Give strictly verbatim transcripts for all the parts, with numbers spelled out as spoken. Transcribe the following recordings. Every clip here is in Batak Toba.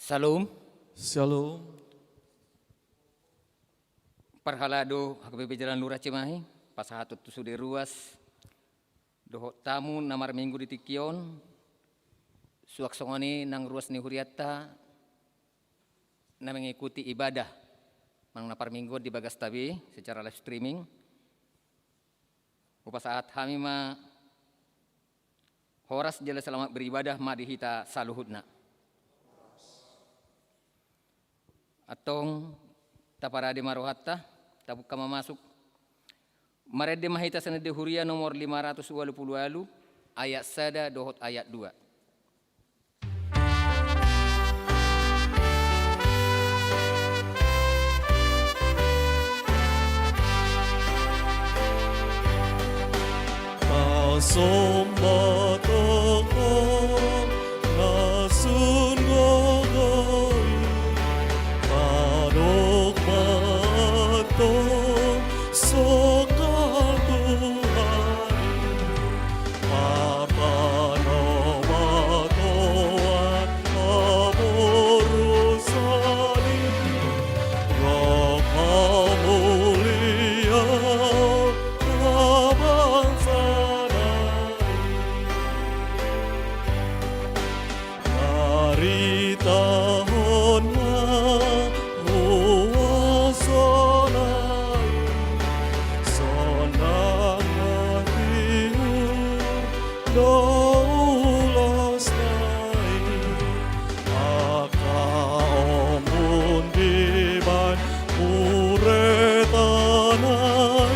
Shalom. Shalom. Parhalado H K B P Jalan Lurah Cimahi, pasahaton tu sude ruas dohot tamu na marminggu di tingki on, suang songon i nang ruas ni hurianta na mengikuti ibadah manang na parmingguon di bagasta be secara live streaming. Hupasahat hami ma horas jala selamat beribadah ma di hita saluhutna. Antong taparade ma rohanta, tabuka ma masuk. Marende ma hita sian Ende Huria nomor lima ratus ualu pulu ualu, ayat sada dohot ayat dua. Pasomba Ho na sun gogo i, padok ma antong songkal tu hami. Martanobathon haporusaan i, gok hamuliaon habangsana i. Haritahon ma huasana i, sonang ma tiur do ulosna i, angka ombun dibahen uretana i,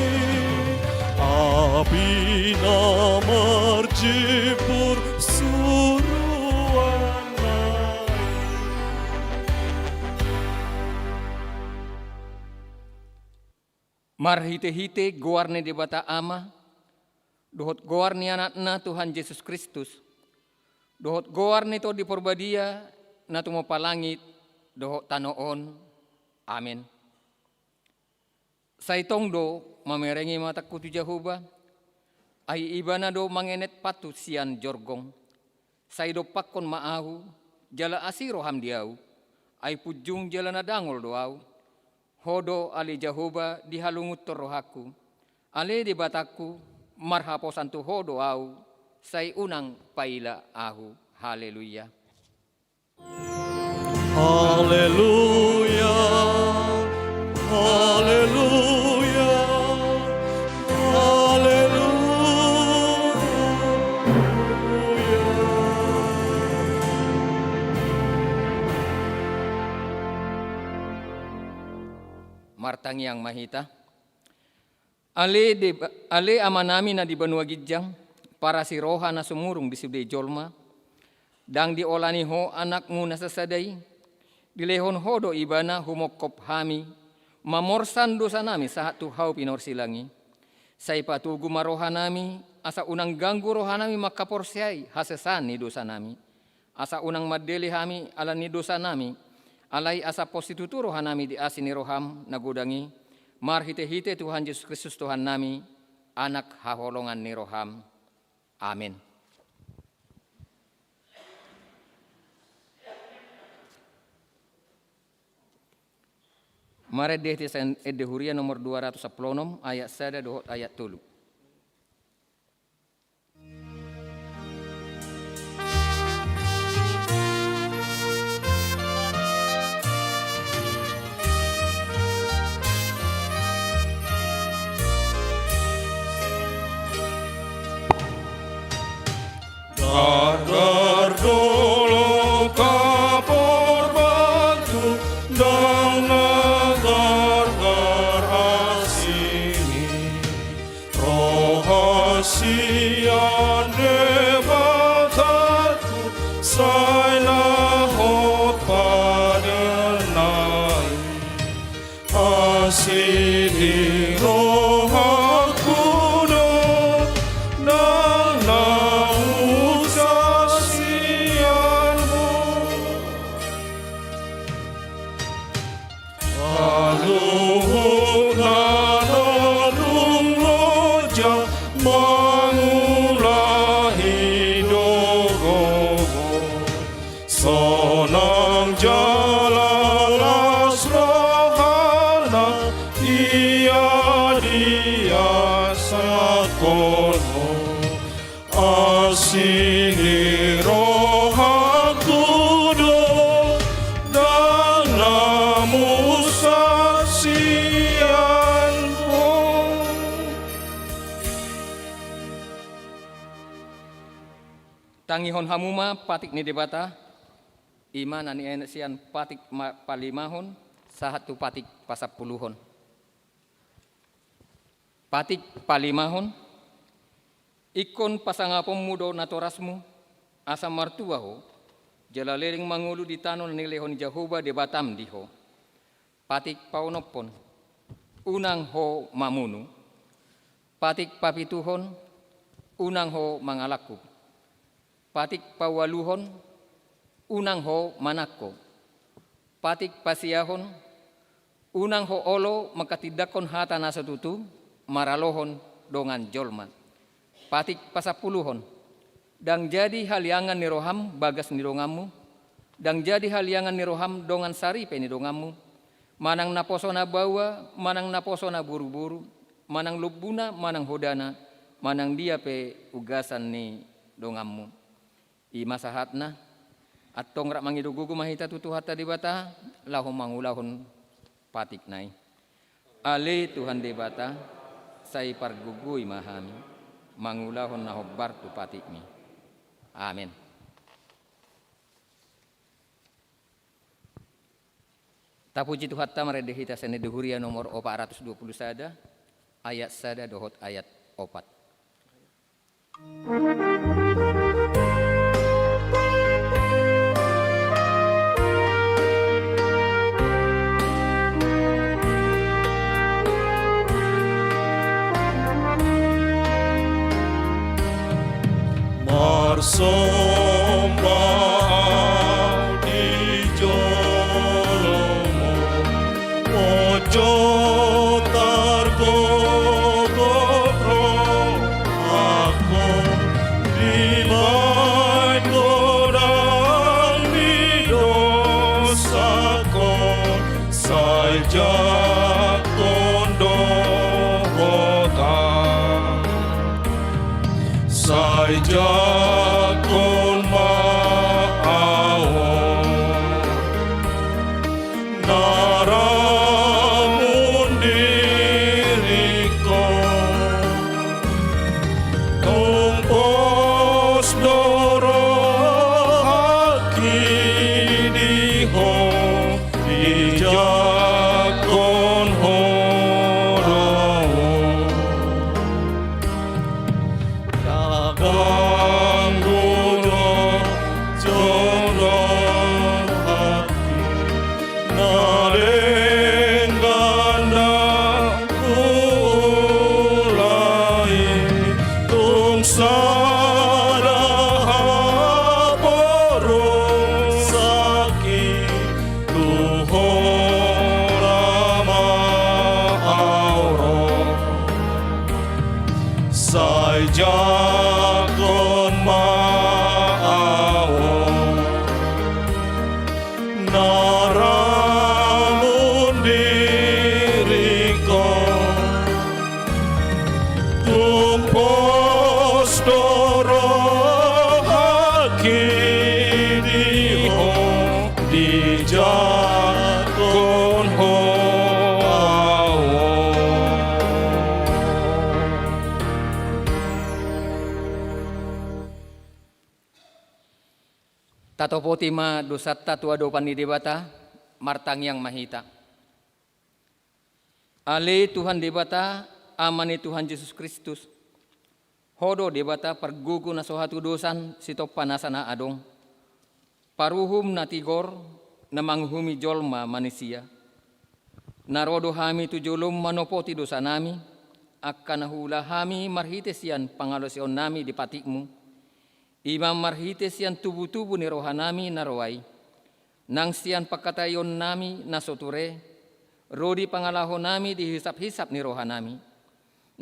api na marjimpur suruanna i. Marhitehite goar ni Debata Ama, dohot goar ni Anakna Tuhan Jesus Kristus, dohot goar ni Tondi Parbadia na tumompa langit dohot tano on. Amen. Sai tong do mamereng i matangku tu Jahowa, ai Ibana do mangenet patut sian jorgong. Sai dompakkon ma ahu, jala asi roham di ahu, ai punjung jala na dangol do ahu. Ho do ale Jahowa dihalungunhon rohangku, ale Debatangku, marhaposan tu Ho do ahu, sai unang paila ahu. Haleluya. Haleluya, haleluya, haleluya. Martangiang ma hita. Ale Deba-, ale Amanami na di banua ginjang, parasi roha na sumurung di sude jolma, ndang diolani Ho Anakmu na sasada i, dilehon Ho do Ibana humongkop hami, mamorsan dosanami sahat tu hau pinorsilang i. Sai patogu ma rohanami, asa unang ganggu rohanami mangkaporseai hasesaan ni dosanami. Asa unang mandele hami ala ni dosanami, alai asa pos situtu rohanami di asi ni roham na godang i, marhitehite Tuhan Jesus Kristus Tuhannami, Anak haholongan ni roham. Amen. Marende hita sian Ende Huria nomor dua ratus sampulu onom, ayat sada dohot ayat tolu. Gargar dolok, kapor batu, ndang na gargar asing i. Roha sian Debatangku, sai na hot padanna i. Asi ni rohangku do, ndang na husa sian Ho. Saluhutna na dung loja mangulahi do gogo, sonang ja Kono asi ni rohangku do, ndang na muse sian Ho. Tangihon hamu ma patik ni Debata, i ma na nienet sian patik ma-, palimahon, sahat tu patik pasampuluhon. Patik palimahon, ingkon pasangaponmu do natorasmu, asa martua ho, jala leleng mangolu di tano na nilehon Jahowa Debatam di ho. Patik paonomhon, unang ho mamunu. Patik papituhon, unang ho mangalangkup. Patik paualuhon, unang ho manangko. Patik pasiahon, unang ho olo manghatindanghon hata na so tutu, maralohon dongan jolma. Patik pasampuluhon, ndang jadi haliangan ni roham bagas ni donganmu, ndang jadi haliangan ni roham dongan saripe ni donganmu, manang naposona baoa, manang naposona boruboru, manang lombuna, manang hodana, manang dia pe ugasan ni donganmu. I ma sahatna, antong rap mangido gogo ma hita tu Tuhanta Debata, laho mangulahon patikna i. Ale Tuhan Debata, sai pargogoi ma hami, mangulahon na hombar tu patikmi. Amen. Tapuji Tuhanta, marende hita sian Ende Huria nomor opat ratus dua puluh sada, ayat sada dohot ayat opat. Marsomba au di jolomu, ojo targogot rohangku, dibahen godang ni dosangku, sai jangkon do ho Tuhan. Sai jangkon ma au, na ramun diringku. Tung pos do rohangki di Ho, dijangkon Ho do. Ndang ganggu do jolo hati, na denggan ndang huulahon, tung sada haporusakki, tu Ho ma au ro. Sai jangkon ma au, na ramun diringku. Tung pos do rohangki di Ho, dijangkon Ho au. Tatopoti ma dosanta tu adopan ni Debata, martangiang ma hita. Ale Tuhan Debata, Ama ni Tuhan Jesus Kristus, Ho do Debata pargogo na so hatudosan sitompa nasa na adong. Paruhum na tigor, na manguhumi jolma manisia. Na ro do hami tu jolom manopoti dosanami, angka na huula hami marhite sian pangalaosionnami di patikmu, i ma marhite sian tubutubu ni rohanami na ro ai, nang sian pangkataionnami na so ture, ro di pangalahonami di hisaphisap ni rohanami.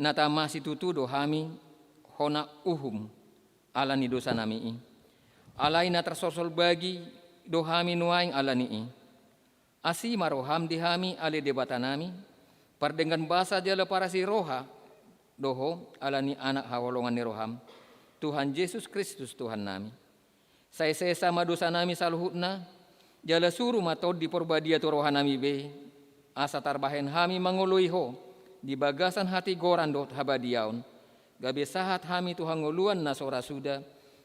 Na tama situtu do hami hona uhum ala ni dosanami i. Alai na tarsolsol bagi do hami nuaeng ala ni i. Asi ma roham di hami, ale Debatanami, pardenggan basa jala parasi roha, do Ho ala ni Anak haholongan ni rohaM, Tuhan Jesus Kristus Tuhannami. Sai sesa ma dosanami saluhutna, jala suru ma Tondi Parbadia tu rohanami be, asa tarbahen hami mangoloi Ho di bagasan hatigoran dohot habadiaon, gabe sahat hami tu hangoluan na so ra suda,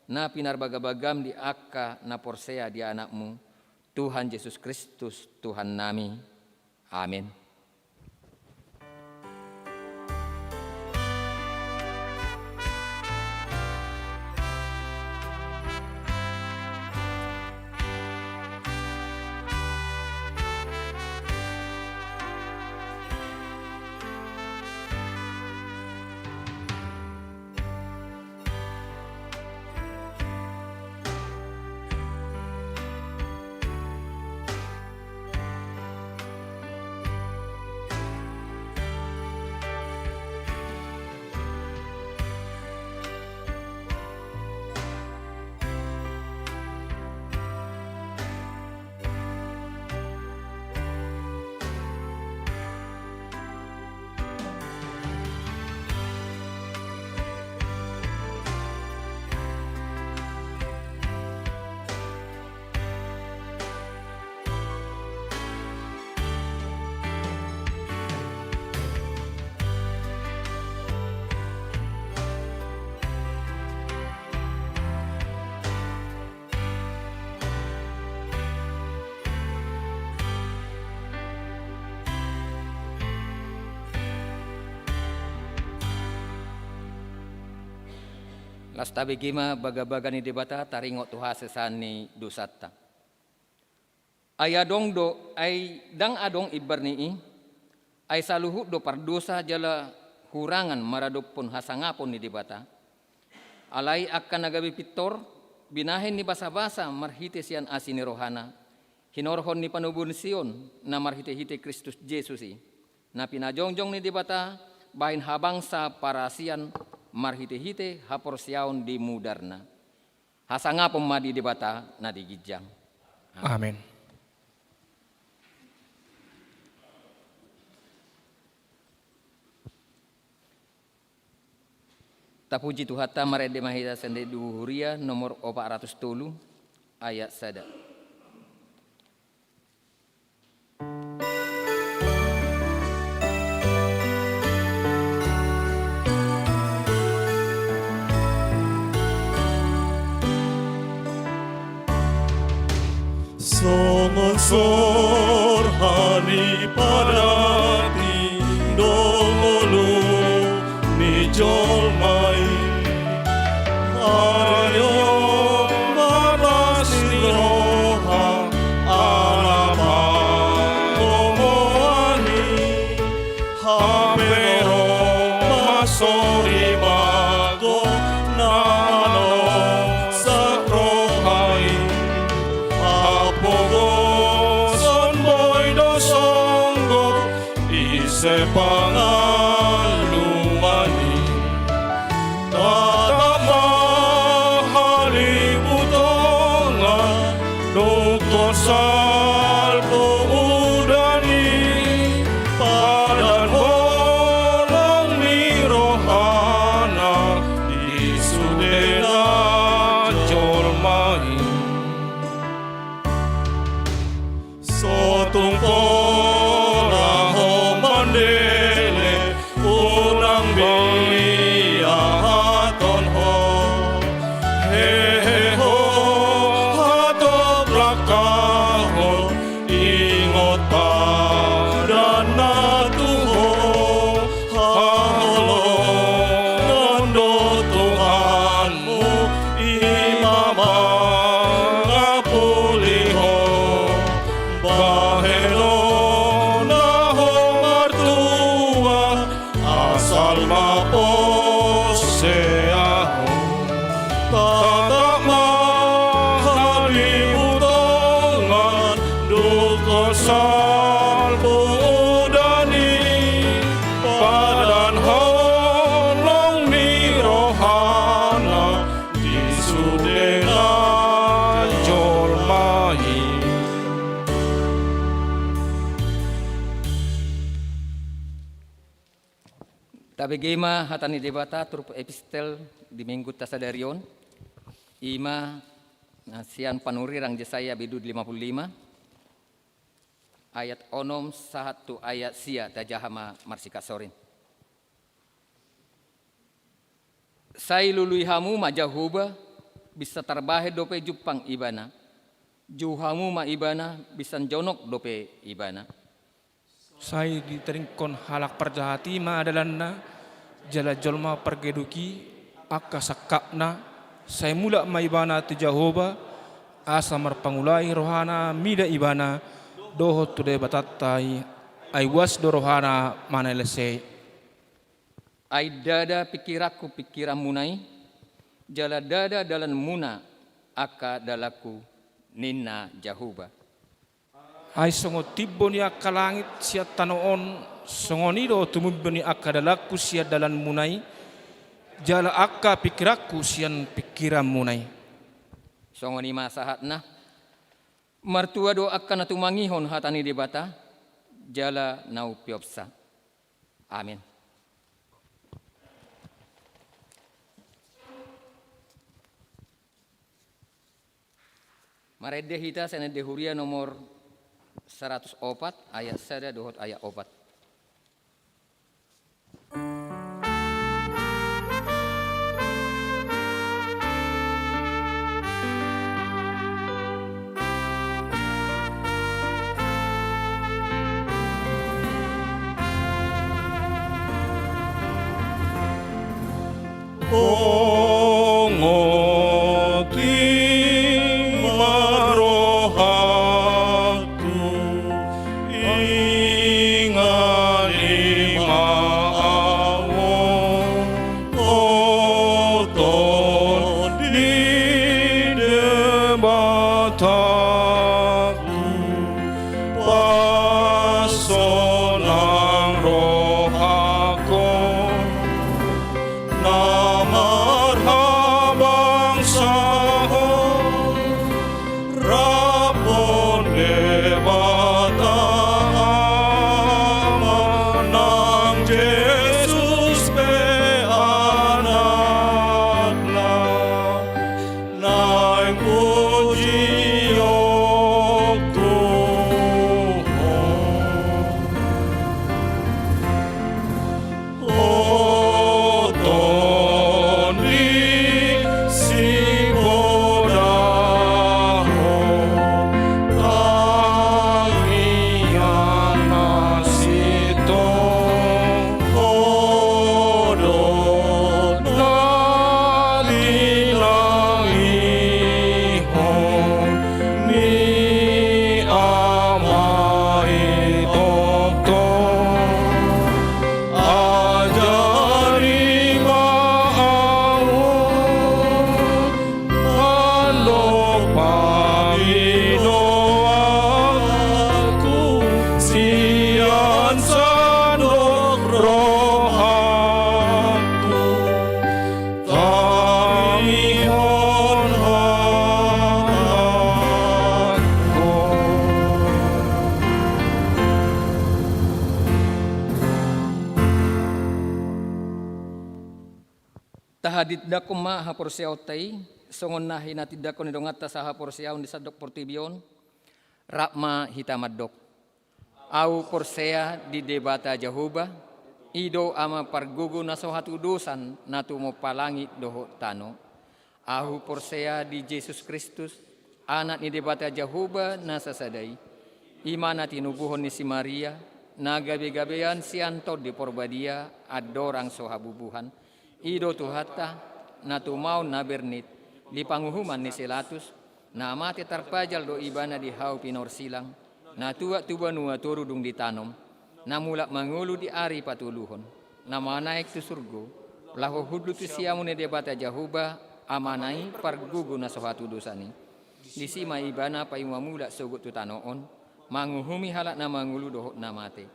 na pinarbagabagaM di angka na porsea di AnakMu, Tuhan Jesus Kristus Tuhannami. Amen. Laos tabege ma bagabaga ni Debata taringot tu hasesaan ni dosanta. Ai adong do, ai ndang adong imbar ni i, ai saluhut do pardosa jala hurangan maradophon hasangapon ni Debata. Alai angka na gabe pintor, binahen ni basabasa marhite sian asi ni rohana, hinorhon ni panobuon Sion, na marhitehite Kristus Jesus i, na pinajongjong ni Debata bahen habangsa parasian marhitehite haporseaon di mudarna. Hasangapon ma di Debata na di ginjang. Amen. Tapuji Tuhanta, marende ma hita sian Debata di Huria nomor opat ratus tolu ayat sada. Songon sorha ni padat i do ngolu ni jolma i. Ari on ma las ni roha ala pangomoan i. Hape ro ma sorimago na manongsak roha i. Hapogosan Tabege ma hata ni Debata turpuk epistel di minggu ta sadari on. I ma na sian panurirang Jesaya bindu lima pulu lima, ayat onom sahat tu ayat sia. Tajaha ma marsikas sorin. Sai lului hamu ma Jahowa, binsan tarbahen dope jumpang Ibana. Jou hamu ma Ibana, binsan jonok dope Ibana. Sai ditadingkon halak parjahat i ma dalanna, jala jolma pargeduk i angka sangkapna. Sai mulak ma ibana tu Jahowa, asa marpangula i rohana mida Ibana dohot tu Debatanta i, ai uas do rohana manalese i. Ai ndada pingkiranku pingkiranmuna i, jala ndada dalanmuna angka dalanku, ninna Jahowa. Ai songon timbo ni angka langit sian tano on, songon i do tumimbo ni angka dalanku sian dalanmuna i, jala angka pingkiranku sian pingkiranmuna i. Songon i ma sahatna. Martua do angka na tumangihon hata ni Debata, jala na umpeopsa. Amen. Marende hita sian Ende Huria nomor saratus opat, ayat sada dohot ayat opat. Ongoting ma rohangku, ingot i ma au, oto ni Debatangku, pasonang rohangku. Na marhabangsahon, rap dohot Debata Ama nang Jesus pe Anakna. Naeng pujion Tuhan. Oto ni sipodahon, tangiang na sintong, hodok na tinangihon ni Ama i tongtong. Ajari ma au, andorang paminonku, sian sandok rohangku. Tangihon hamu. Tahatindangkon ma haporseaonta i, songon na hinatindangkon ni donganta sahaporseaon di sandok portibi on. Rap ma hita mandok. Ahu porsea di Debata Jahowa, i do Ama pargogo na so hatudosan na tumompa langit dohot tano. Ahu porsea di Jesus Kristus, Anak ni Debata Jahowa na sasada i, i ma na tinubuhon ni si Maria, na gabegabean sian Tondi Porbadia, andorang so habubuhan. I do Tuhanta, na tumaon na bernit, di panguhuman ni si Latus, na mate tarpajal do Ibana di hau pinorsilang, na tuat tu banua toru dung ditanom, na mulak mangolu di ari patoluhon, na manaek tu surgo, laho hundul tu siamun ni Debata Jahowa, Amana i pargogo na so hatudosan i. Disi ma Ibana paima mulak sogot tu tano on, manguhumi halak na mangolu dohot na mate.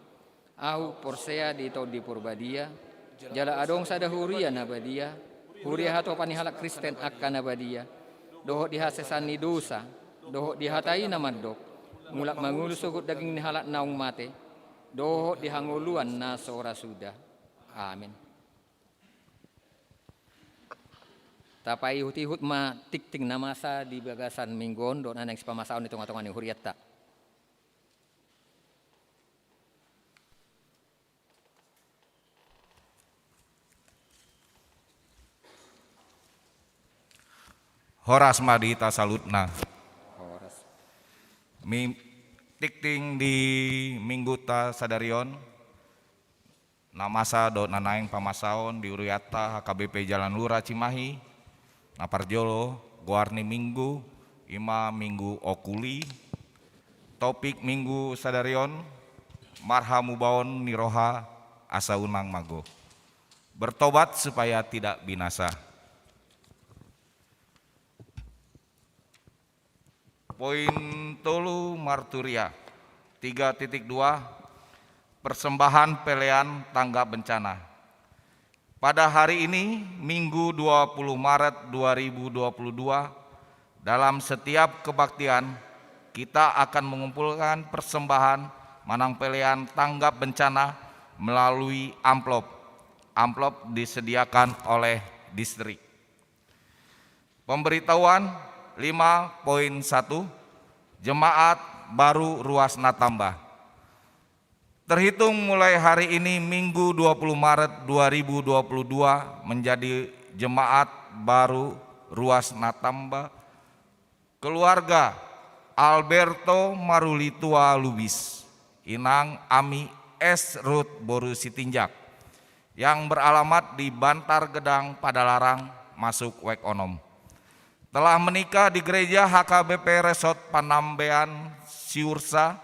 Ahu porsea di Tondi Porbadia, jala adong sada huria na badia, huria hatopan ni halak Kristen angka na badia, dohot di hasesaan ni dosa, dohot di hata i na mandok, mulak mangolu sogot daging ni halak naung mate, dohot di hangoluan na so ra suda. Amen. Tapaihut-ihut ma tingting na masa di bagasan minggu on dohot na naeng sipamasaon di tonga-tonga ni hurianta. Horas ma di hita saluhutna. Horas. Mi-, tingting di mingguta sadari on, na masa dohot na naeng pamasaon di hurianta H K B P Jalan Lura Cimahi, na parjolo, goar ni minggu, ima minggu Okuli, topik minggu sadari on, marhamubaon ni roha asa unang mago. Bertobat supaya tidak binasa. Poin tolu, marturia. Tiga titik dua, persembahan pelean tanggap bencana. Pada hari ini, Minggu dua puluh Maret dua ribu dua puluh dua, dalam setiap kebaktian, kita akan mengumpulkan persembahan manang pelean tanggap bencana melalui amplop. Amplop disediakan oleh distrik. Pemberitahuan lima poin satu, jemaat baru ruas na tamba. Terhitung mulai hari ini, Minggu dua puluh Maret dua ribu dua puluh dua, menjadi jemaat baru ruas na tamba, keluarga Alberto Marulitua Lubis, inang Ami S. Ruth boru Sitinjak, yang beralamat di Bantar Gedang, Padalarang, masuk wijk onom. Telah menikah di Gereja H K B P Resort Panambean Siursa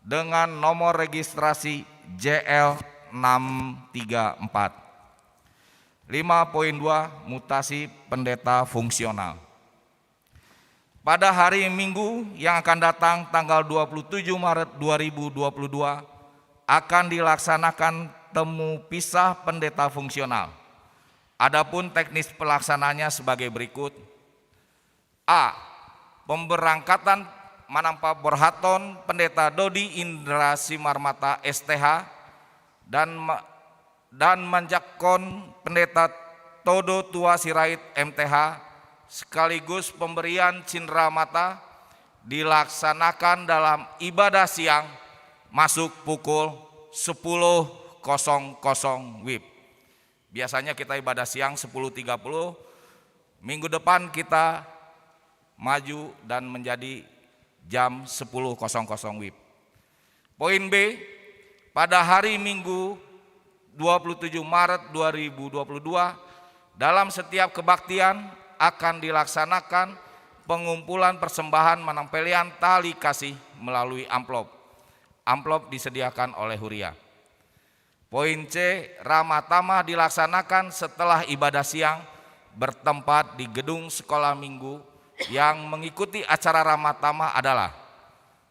dengan nomor registrasi J L enam tiga empat. Lima poin dua, mutasi pendeta fungsional. Pada hari Minggu yang akan datang, tanggal dua puluh tujuh Maret dua ribu dua puluh dua, akan dilaksanakan temu pisah pendeta fungsional. Adapun teknis pelaksanaannya sebagai berikut. A. Pemberangkatan manang paborhathon Pendeta Dodi Indra Simarmata, S T H, dan ma-, dan manjangkon Pendeta Todo Tua Sirait, M T H, sekaligus pemberian cindramata dilaksanakan dalam ibadah siang masuk pukul sepuluh kosong kosong wib. Biasanya kita ibadah siang sepuluh tiga puluh, minggu depan kita maju dan menjadi jam sepuluh kosong kosong wib. Poin B, pada hari Minggu dua puluh tujuh Maret dua ribu dua puluh dua, dalam setiap kebaktian akan dilaksanakan pengumpulan persembahan manang pelean tali kasih melalui amplop. Amplop disediakan oleh huria. Poin C, ramah tamah dilaksanakan setelah ibadah siang bertempat di gedung sekolah minggu. Yang mengikuti acara ramah tamah adalah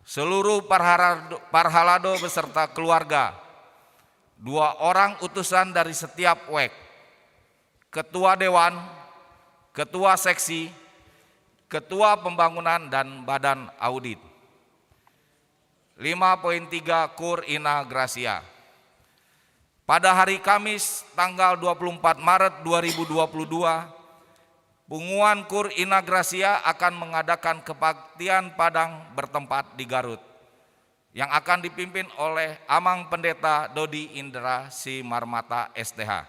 seluruh parharado-, parhalado beserta keluarga, dua orang utusan dari setiap wijk, ketua dewan, ketua seksi, ketua pembangunan, dan badan audit. Lima poin tiga, Kur Ina Gracia. Pada hari Kamis, tanggal dua puluh empat Maret dua ribu dua puluh dua, Punguan Kur Ina Gracia akan mengadakan kebaktian Padang bertempat di Garut, yang akan dipimpin oleh Amang Pendeta Dodi Indra Simarmata, S T H.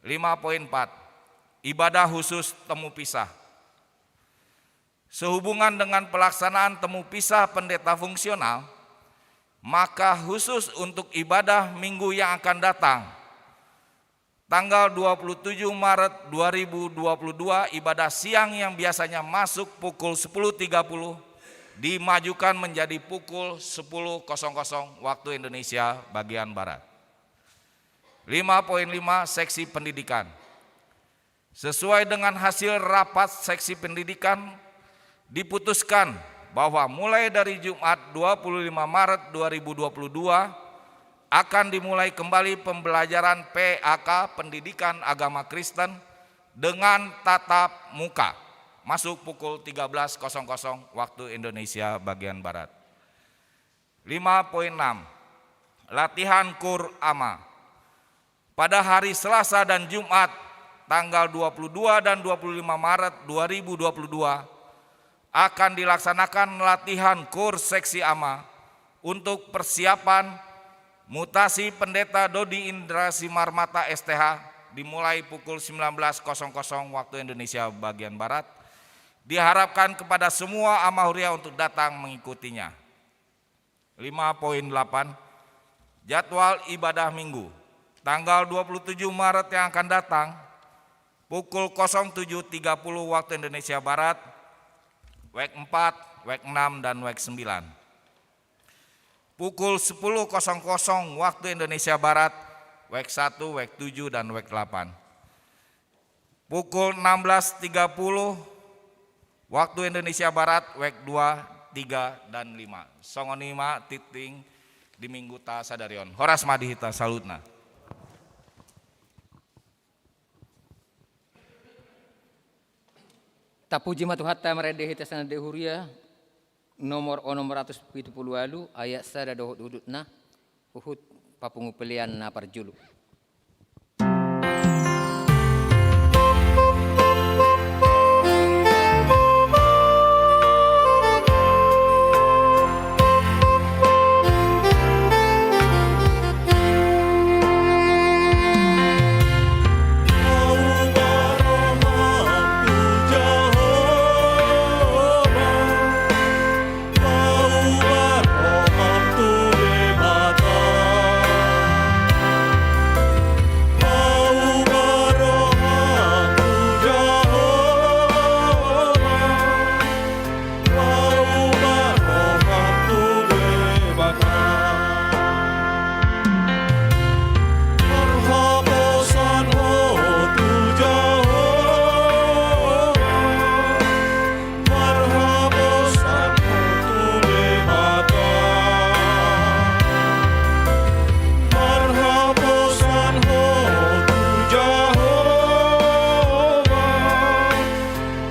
Lima poin empat, ibadah khusus temu pisah. Sehubungan dengan pelaksanaan temu pisah pendeta fungsional, maka khusus untuk ibadah minggu yang akan datang, tanggal dua puluh tujuh Maret dua ribu dua puluh dua, ibadah siang yang biasanya masuk pukul sepuluh tiga puluh dimajukan menjadi pukul sepuluh kosong kosong waktu Indonesia bagian Barat. Lima poin lima, seksi pendidikan. Sesuai dengan hasil rapat seksi pendidikan, diputuskan bahwa mulai dari Jumat dua puluh lima Maret dua ribu dua puluh dua akan dimulai kembali pembelajaran P A K, Pendidikan Agama Kristen, dengan tatap muka, masuk pukul tiga belas kosong kosong waktu Indonesia bagian Barat. Lima poin enam, latihan Kur Ama. Pada hari Selasa dan Jumat, tanggal dua puluh dua dan dua puluh lima Maret dua ribu dua puluh dua, akan dilaksanakan latihan kurs seksi ama untuk persiapan mutasi Pendeta Dodi Indra Simarmata S T H, dimulai pukul sembilan belas kosong kosong waktu Indonesia bagian Barat. Diharapkan kepada semua ama huria untuk datang mengikutinya. Lima poin delapan. Jadwal ibadah Minggu. Tanggal dua puluh tujuh Maret yang akan datang, pukul kosong tujuh tiga puluh waktu Indonesia Barat, wek empat, wek enam, dan wek sembilan. Pukul sepuluh kosong kosong waktu Indonesia Barat, wek satu, wek tujuh, dan wek delapan. Pukul enam belas tiga puluh waktu Indonesia Barat, wek dua, tiga, dan lima. Songon i ma tingting di Mingguta sadari on. Horas ma di hita saluhutna. Tapuji ma Tuhanta, marende hita sian na di huria, nomor onom ratus pitu pulu ualu, ayat sada dohot udutna, huhut papungu pelean na parjolo.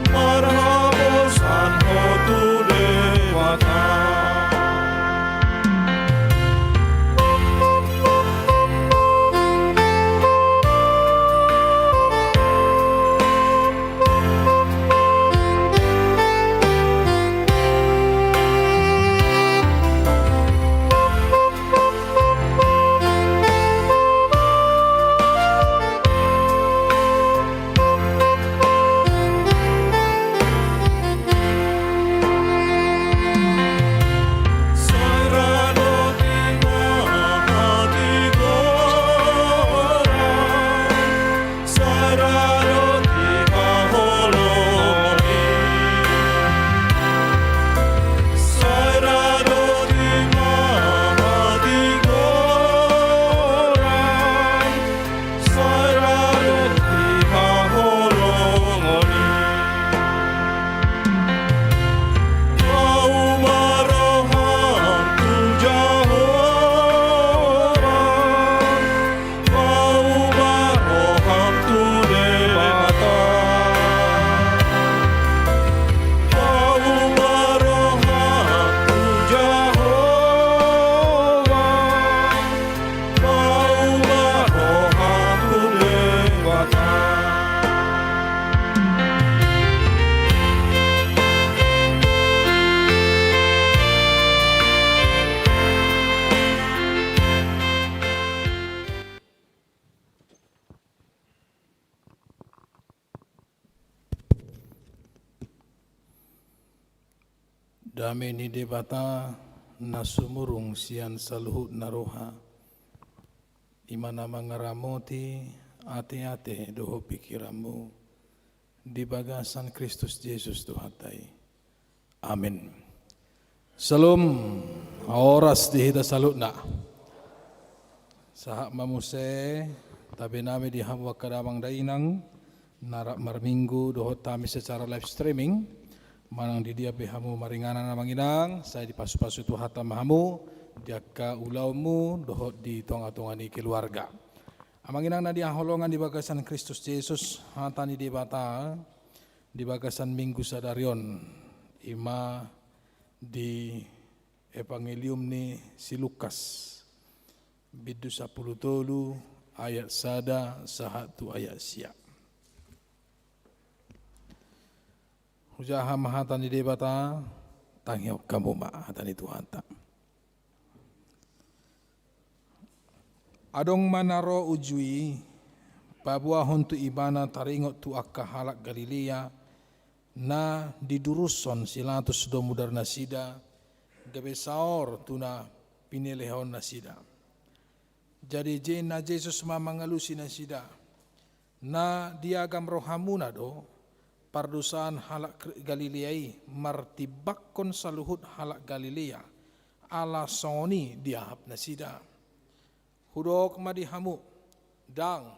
Marhaposan ho tu Debata. Dame ni Debata na sumurung sian saluhutna roha, i ma na mangaramoti ateate dohot pingkiranmu di bagasan Kristus Jesus Tuhanta i. Amin. Syalom, horas di hita saluhutna. Sahat ma muse tabe nami di hamu angka damang dainang na rap marminggu dohot hami secara live streaming. Manang di dia pe hamu maringanan, amang inang, sai dipasupasu Tuhanta ma hamu di angka ulaonmu dohot di tongatonga ni keluarga. Amang inang na hinaholongan di bagasan Kristus Jesus, hata ni Debata di bagasan minggu sadari on, i ma di Evangelium ni si Lukas, bindu sampulu tolu, ayat sada sahat tu ayat sia. Hujaha ma hata ni Debata, tangihon hamu ma hata ni Tuhanta. Adong ma na ro uju i, paboahon tu ibana taringot tu angka halak Galilea, na didurushon si Pilatus domu dari nasida, gabe saor tu na pinelehon nasida. Jadi ijinna Jesus ma mangalusi nasida. Na diagam rohamuna do, pardosaan halak Galilea i martimbangkon saluhut halak Galilea, ala songon i diahap nasida. Hudok ma di hamu, ndang,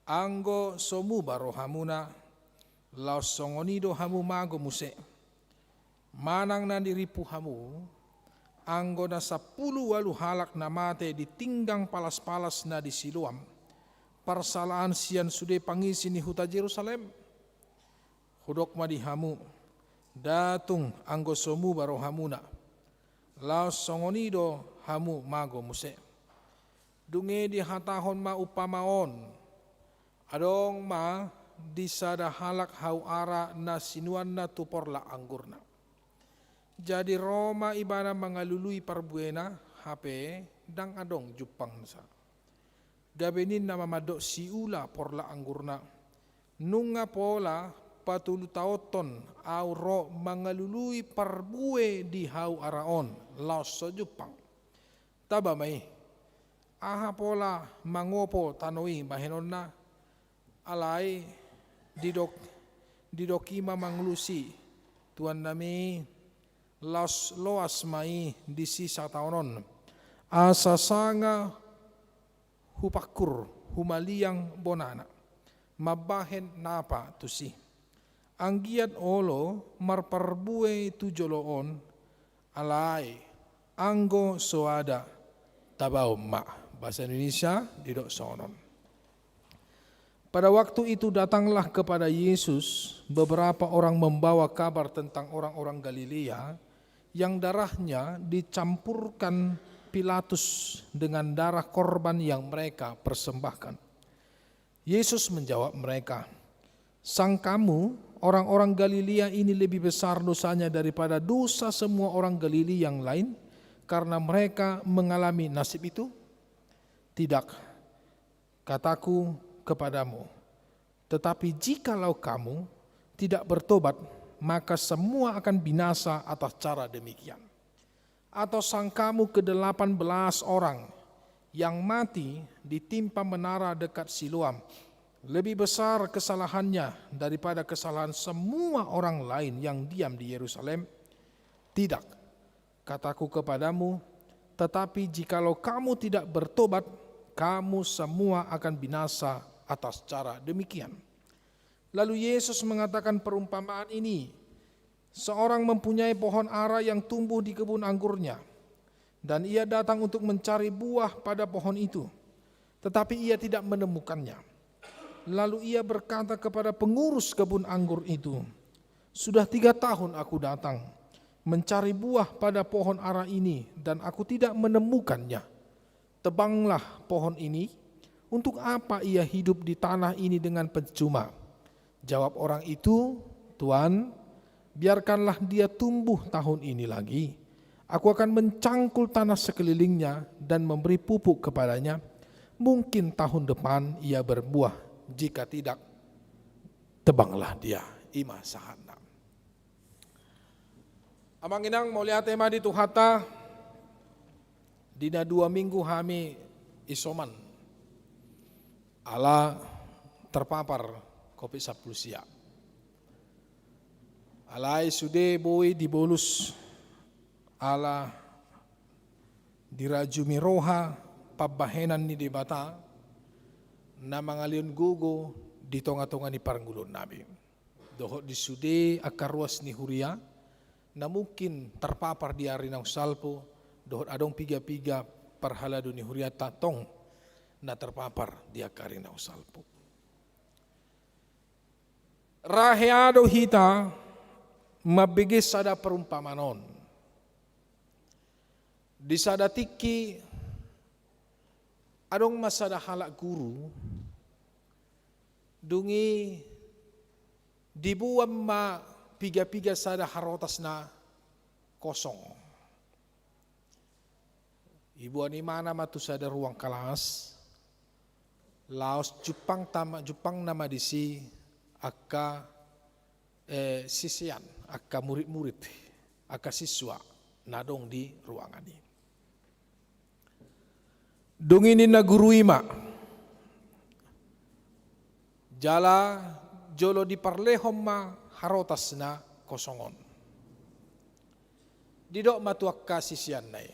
anggo so muba rohamuna, laos songon i do hamu mago muse. Manang na nirimpu hamu, anggo na sampulu ualu halak na mate di tinggang palas-palas na di Siloam, parsalaan sian sude pangisi ni huta Jerusalem. Hudok ma di hamu, ndang tung anggo so muba rohamuna, laos songon i do hamu mago muse. Dung i dihatahon ma umpama on, adong ma di sada halak hau ara na sinuanna tu porlak anggurna. Jadi ro ma ibana mangalului parbuena, hape ndang adong jumpangsa. Gabe ninna ma mandok siula porlak anggurna, nunga pola patulutaonhon ahu ro mangalului parbue di hau ara on, laos so jumpang. Taba ma i, aha pola mangopo tano i bahenonna? Alai didok, didok i ma mangalusi tuannami, laos loas ma i disi sataonon, asa sanga hupangkur, humaliang bonana, mambahen napa tusi. Anggiat olo marparbue tu jolo on, alai anggo so ada, tabaon ma. Bahasa Indonesia didok songon on. Pada waktu itu datanglah kepada Yesus beberapa orang membawa kabar tentang orang-orang Galilea yang darahnya dicampurkan Pilatus dengan darah korban yang mereka persembahkan. Yesus menjawab mereka, "Sang kamu, orang-orang Galilea ini lebih besar dosanya daripada dosa semua orang Galilea yang lain, karena mereka mengalami nasib itu? Tidak, kataku kepadamu, tetapi jikalau kamu tidak bertobat, maka semua akan binasa atas cara demikian." Atau sang kamu kedelapan belas orang yang mati ditimpa menara dekat Siloam lebih besar kesalahannya daripada kesalahan semua orang lain yang diam di Yerusalem? Tidak, kataku kepadamu, tetapi jikalau kamu tidak bertobat, kamu semua akan binasa atas cara demikian. Lalu Yesus mengatakan perumpamaan ini, "Seorang mempunyai pohon ara yang tumbuh di kebun anggurnya, dan ia datang untuk mencari buah pada pohon itu, tetapi ia tidak menemukannya. Lalu ia berkata kepada pengurus kebun anggur itu, 'Sudah tiga tahun aku datang mencari buah pada pohon ara ini, dan aku tidak menemukannya. Tebanglah pohon ini, untuk apa ia hidup di tanah ini dengan percuma?' Jawab orang itu, 'Tuan, biarkanlah dia tumbuh tahun ini lagi. Aku akan mencangkul tanah sekelilingnya dan memberi pupuk kepadanya. Mungkin tahun depan ia berbuah. Jika tidak, tebanglah dia.'" I ma sahatna. Amang inang, mauliate ma di Tuhanta, di na dua minggu hami isoman ala terpapar covid sampulu sia. Alai sude boi dibolus ala dirajumi roha pambahenan ni Debata na mangalehon gogo di tonga-tonga ni parngoluonnami. Dohot di sude angka ruas ni huria, na mungkin terpapar di ari naung salpu, dohot adong piga-piga parhalado ni hurianta tong na terpapar di angka ari naung salpu. Ra hea do hita mambege sada perumpamaan on. Di sada tingki adong ma sada halak guru, dung i diboan ma piga-piga sada harotas na kosong. Iboan imana ma tu sada ruang kalas, laos jumpang tama, jumpang nama disi angka, eh, sisean, angka murid-murid, angka siswa na adong di ruangan i. Dung i ninna guru i ma, jala jolo diparlehon ma harotas na kosong on. Didok ma tu angka siseanna i,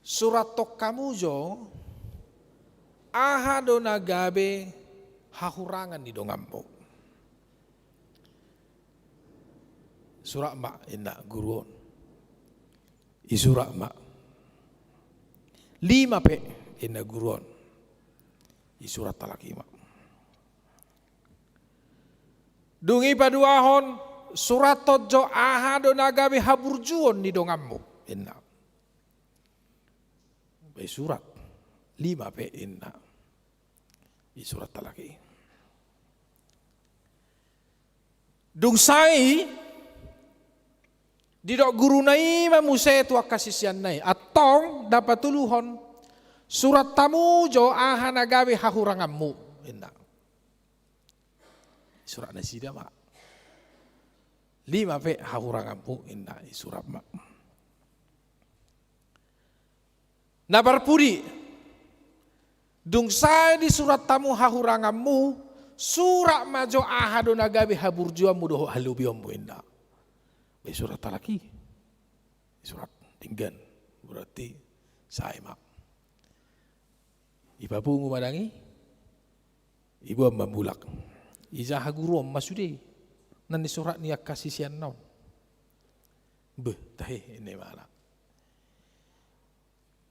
surathon hamu jo aha do na gabe hahurangan ni donganmu. Surat ma, inna guru on. Isurat ma. Lima pe, inna guru on. Isurat halak i ma. Dung i paduahon, surathon jo aha do na gabe haburjuon ni donganmu, inna. Isurat. Lima pe, inna. Isurat halak i. Dung sae i, didok guruna i ma muse tu angka siseanna i, antong ndang patuluhon, surat hamu jo aha na gabe hahuranganmu, inna. Isurat nasida ma. Lima pe hahuranganmu, inna, isurat ma. Na parpudi, dung sae disurat hamu hahuranganmu, surat ma jo aha do na gabe haburjuonmu dohot halobionmu, inna. Isurat halak i. Isurat denggan. Berarti sae ma. Ipapungu ma dang i. Iboan ma mulak. Ijaha guru on ma sude na nisurat ni angka siseanna on. Beh, tahe, inna imana.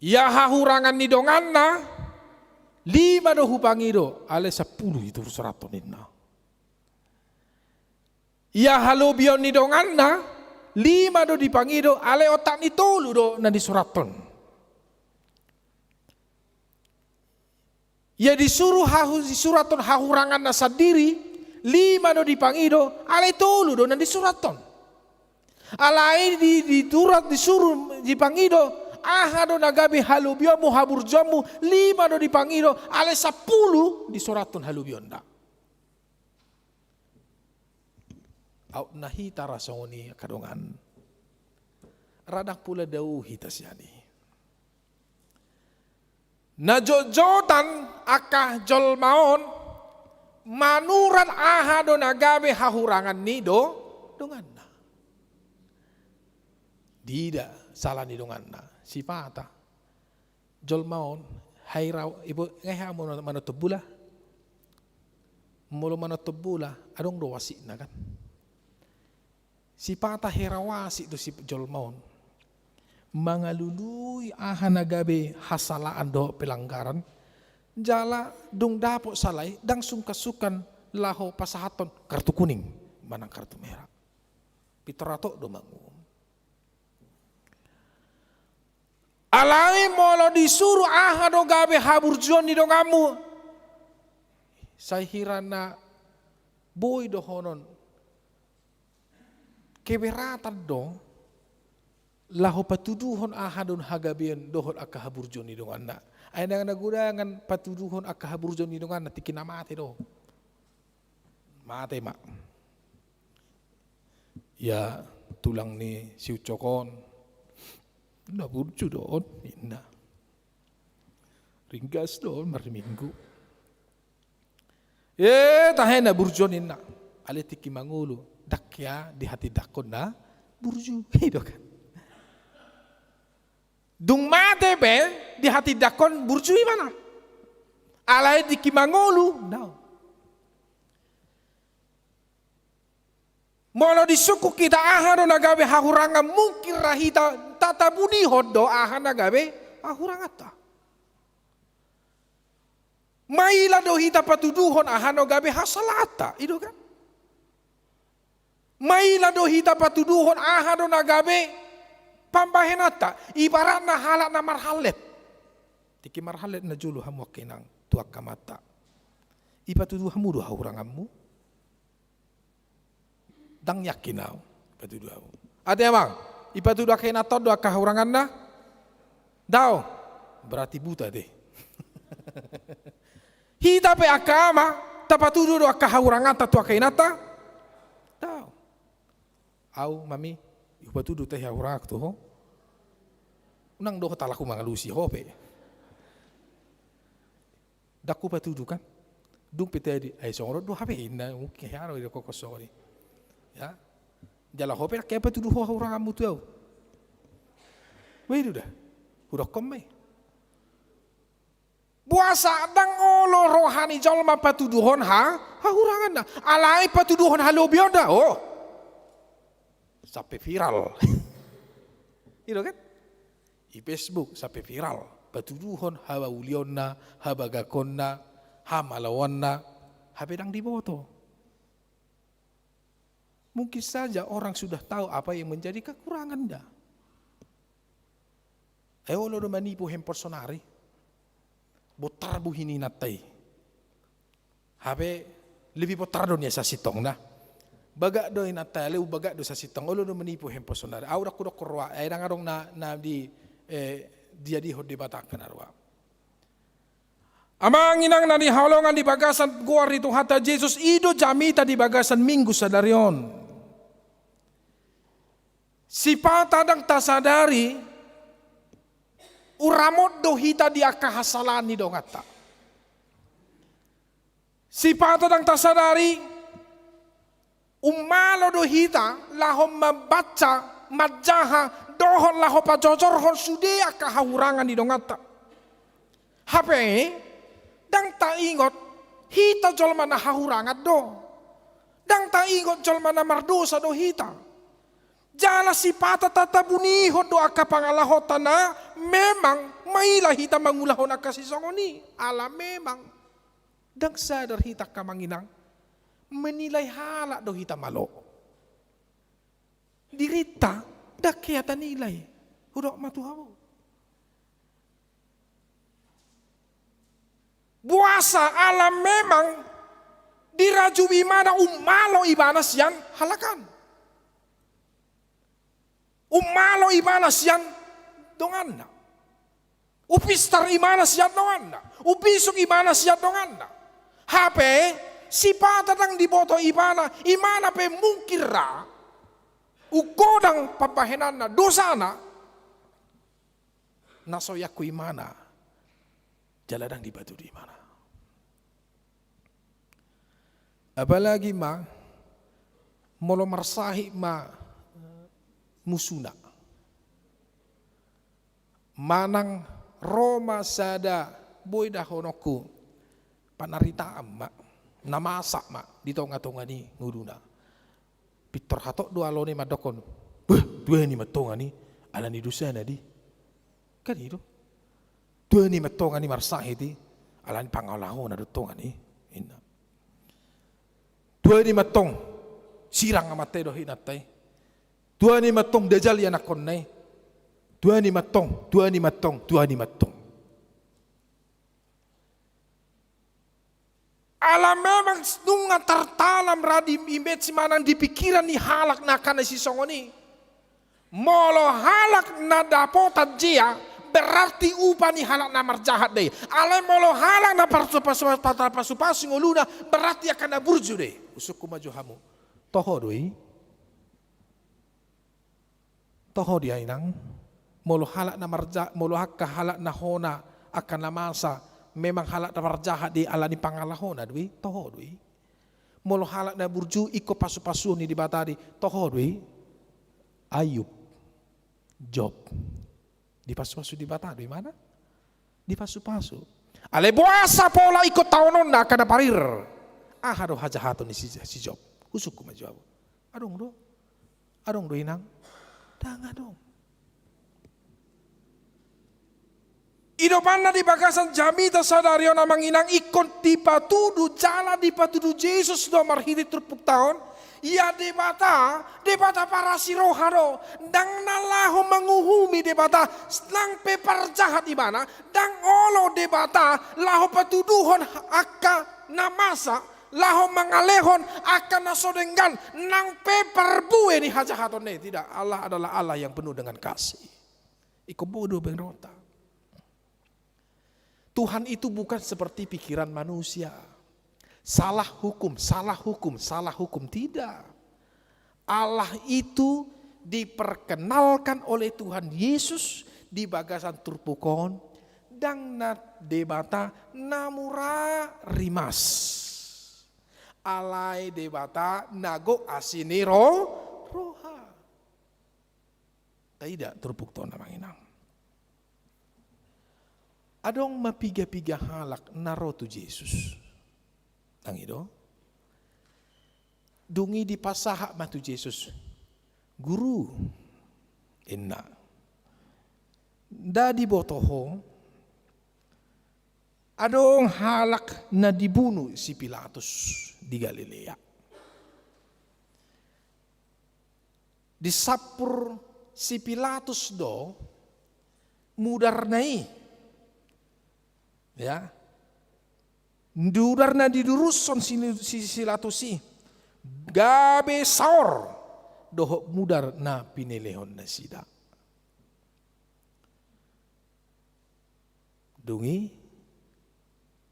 Ia hahurangan ni donganna, lima do hupangido, alai sampulu i do disurathon, inna. Ia halobion ni donganna, lima do dipangido, alai otak ni tolu do na disurathon. Ia disuru hahu-, disurathon hahuranganna sandiri, lima do dipangido, alai tolu do na disurathon. Alai di, disurat, disuru, dipangido, aha do na gabe halobionmu, haburjuonmu, lima do dipangido, alai sampulu disurathon halobionna. Aut na hita ra songon i angka dongan. Ra ndang pola dao hita sian i. Na jotjotan angka jolma on manurat aha do na gabe hahurangan ni do, donganna. Diida sala ni donganna, sipata. Jolma on, hai rau, ibo, ngai ha molo manoto bola. Molo manoto bola, adong do wasitna kan. Sipata hera wasit do si jolma on. Mangalului aha na gabe hasalaan dohot pelanggaran. Jala dung dapot sala i, ndang sungkan-sungkan laho pasahathon kartu kuning. Manang kartu merah. Pintor atok do manguhum. Alai molo disuru aha do gabe haburjuon ni donganmu. Sai hira na boi dohonon. Keberatan do laho patuduhon aha do hagabeon dohot angka haburjuon ni donganna. Ai ndang na godangan patuduhon angka haburjuon ni donganna tingki na mate do. Mate ma. Ia tulang ni si Ucok on. Na burju do on, inna. Ringgas do on marminggu. E, tahe na burju on, inna. Alai tingki mangolu. Ndang hea dihatindangkon na burju. I do kan. Dung mate pe dihatindangkon burju ibana. Alai tingki mangolu, ndang. Molo disungkun hita aha do na gabe hahurangan, mungkin ra hita tatabunihon do aha na gabe hahuranganta. Maila do hita patuduhon aha na gabe hasalaanta, i do kan? Maila do hita patuduhon aha do na gabe pambahenanta, ibaratna halak na marhallet. Tingki marhallet na jolo hamu angka inang tu angka amanta. Ipatudu hamu do hahuranganmu? Ndang yakin au, patudu au. Ate amang, ipatudu angka inanta on do angka hahuranganna? Daong. Berarti buta dei. Hita pe angka ama, tapatudu do angka hahuranganta tu angka inanta? Daong. Au, mami, hupatudu tahe hahurangangku tu ho. Unang dohot ala humangalusi ho pe. Ndang hupatudu kan. Dung pe tahe di, ai songon on do hape inna, mungkin hea do idokkon songon i. Ya. Jala ho pe ndang hea patudu ho hahuranganmu tu au. Bah, i do da. Hudokkon ma i. Boasa ndang olo roha ni jolma patuduhon ha, hahuranganna. Alai patuduhon halobionna, oh. Sampe viral. I do kan? Di Facebook sampe viral. Patuduhon hamaulionna, habagakonna, hamalaonna, hape ndang diboto. Mungkin saja orang sudah tahu apa yang menjadi kekuranganna. Ai olo do manipu handphone sonari. Bontar buhi ni inanta i. Hape lebih bontar do nian sasintongna. Bagak do inanta i, alai bagak do sasintong. Olo do manipu handphone sonari. Au ndang hudokkon roha, ai ndang adong na, na di, eh, dijadihon Debata angka na roa. Amang inang na hinaholongan di bagasan goar ni Tuhanta Jesus, i do jamita di bagasan Minggu sadari on. Sipata ndang tasadari, uramot do hita di angka hasalaan ni donganta. Sipata ndang tasadari, ummalo do hita laho mambaca, manjaha, dohot laho pajojorhon sude angka hahurangan ni donganta. Hape, ndang taingot, hita jolma na hahurangan do. Ndang taingot jolma na mardosa do hita. Jala sipata tatabunihon do angka pangalahonta na memang maila hita mangulahon angka sisongon i. Ala memang. Ndang sadar hita angka amang inang, menilai halak do hita malo. Dirinta, ndang hea tanilai. Hudok ma tu hamu. Boasa ala memang dirajumi ibana ummalo ibana sian halak an. Ummalo ibana sian donganna. Upistar ibana sian donganna. Ubisuk ibana sian donganna. Hape, sipata ndang diboto ibana, ibana pe mungkin ra, unggodang pambahenanna, dosana, na so ianggo ibana, jala ndang dipatudu ibana. Apalagi ma, molo marsahit ma musuna. Manang ro ma sada, boi dohononku, panaritaan ma, na masa ma di tonga-tonga ni ngoluna. Pintor hatop do alani mandokkon, "Beh, tua ni ma tonga ni, ala ni dosana di." Kan i do. Tua ni ma tonga ni marsahit i, ala ni pangalahona do tonga ni, inna. Tua ni ma tong, sirang amanta i dohot inanta i. Tua ni ma tong, dajal ianakhonna i. Tua ni ma tong, tua ni ma tong, tua ni ma tong. Ala memang nunga tartalam ra di imbensi manang di pikiran ni halak na angka na sisongon i. Molo halak na dapotan jea, berarti upa ni halak na marjahat do i. Alai molo halak na parsu-, pasu-, pasu-, pasu-pasu ngoluna, berarti angka na burju do i. Husungkun ma jo hamu. Toho do i. Toho do i, inang. Molo halak na marja-, molo angka halak na hona, angka na masa, memang halak na marjahat do i, ala ni pangalahona do i, toho do i. Molo halak na burju ingkon pasu-pasuon ni Debata do i, toho do i. Ayub, Job, dipasu-pasu Debata do ibana. Dipasu-pasu. Alai boasa pola ingkon taononna angka na parir? Aha do hajahaton ni si, si Job? Husungkun ma jo hamu. Adong do? Adong do, inang? Ndang adong. I do umbahen na di bagasan jamita sadari on, amang inang, ingkon dipatudu jala dipatudu Jesus do marhite turpukta on. Ia Debata, Debata parasi roha do. Ndang na laho manguhumi Debata, nang pe parjahat ibana, ndang olo Debata laho patuduhon angka na masa, laho mangalehon angka na so denggan, nang pe parbue ni hajahatonna i. Tidak, Allah adalah Allah yang penuh dengan kasih. Ingkon boi do berota. Tuhan itu bukan seperti pikiran manusia. Salah hukum, salah hukum, salah hukum. Tidak. Allah itu diperkenalkan oleh Tuhan Yesus di bagasan turpuk on, ndang na Debata na mura rimas. Alai Debata na gok asi ni ro-, roha. Taida turpukta on, amang inang. Adong ma piga-piga halak na ro tu Jesus. Nang i do. Dung i dipasahat ma tu Jesus. Guru, inna. Nda diboto ho, adong halak na dibunu si Pilatus di Galilea. Disampur si Pilatus do mudarna i. Ya. Mudar na didurushon si, si, si Pilatus i gabe saor dohot mudar na pinelehon nasida. Dung i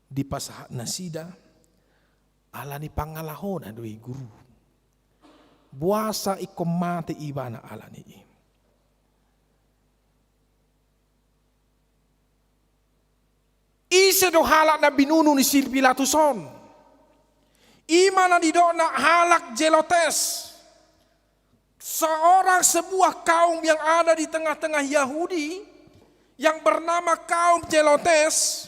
dipasahat nasida, ala ni pangalahona do i guru. Boasa ingkon mate ibana ala ni i. Ise do halak na binunu ni si Pilatus on? I ma na didokna halak Zelotes. Seorang, sebuah kaum yang ada di tengah-tengah Yahudi yang bernama kaum Zelotes,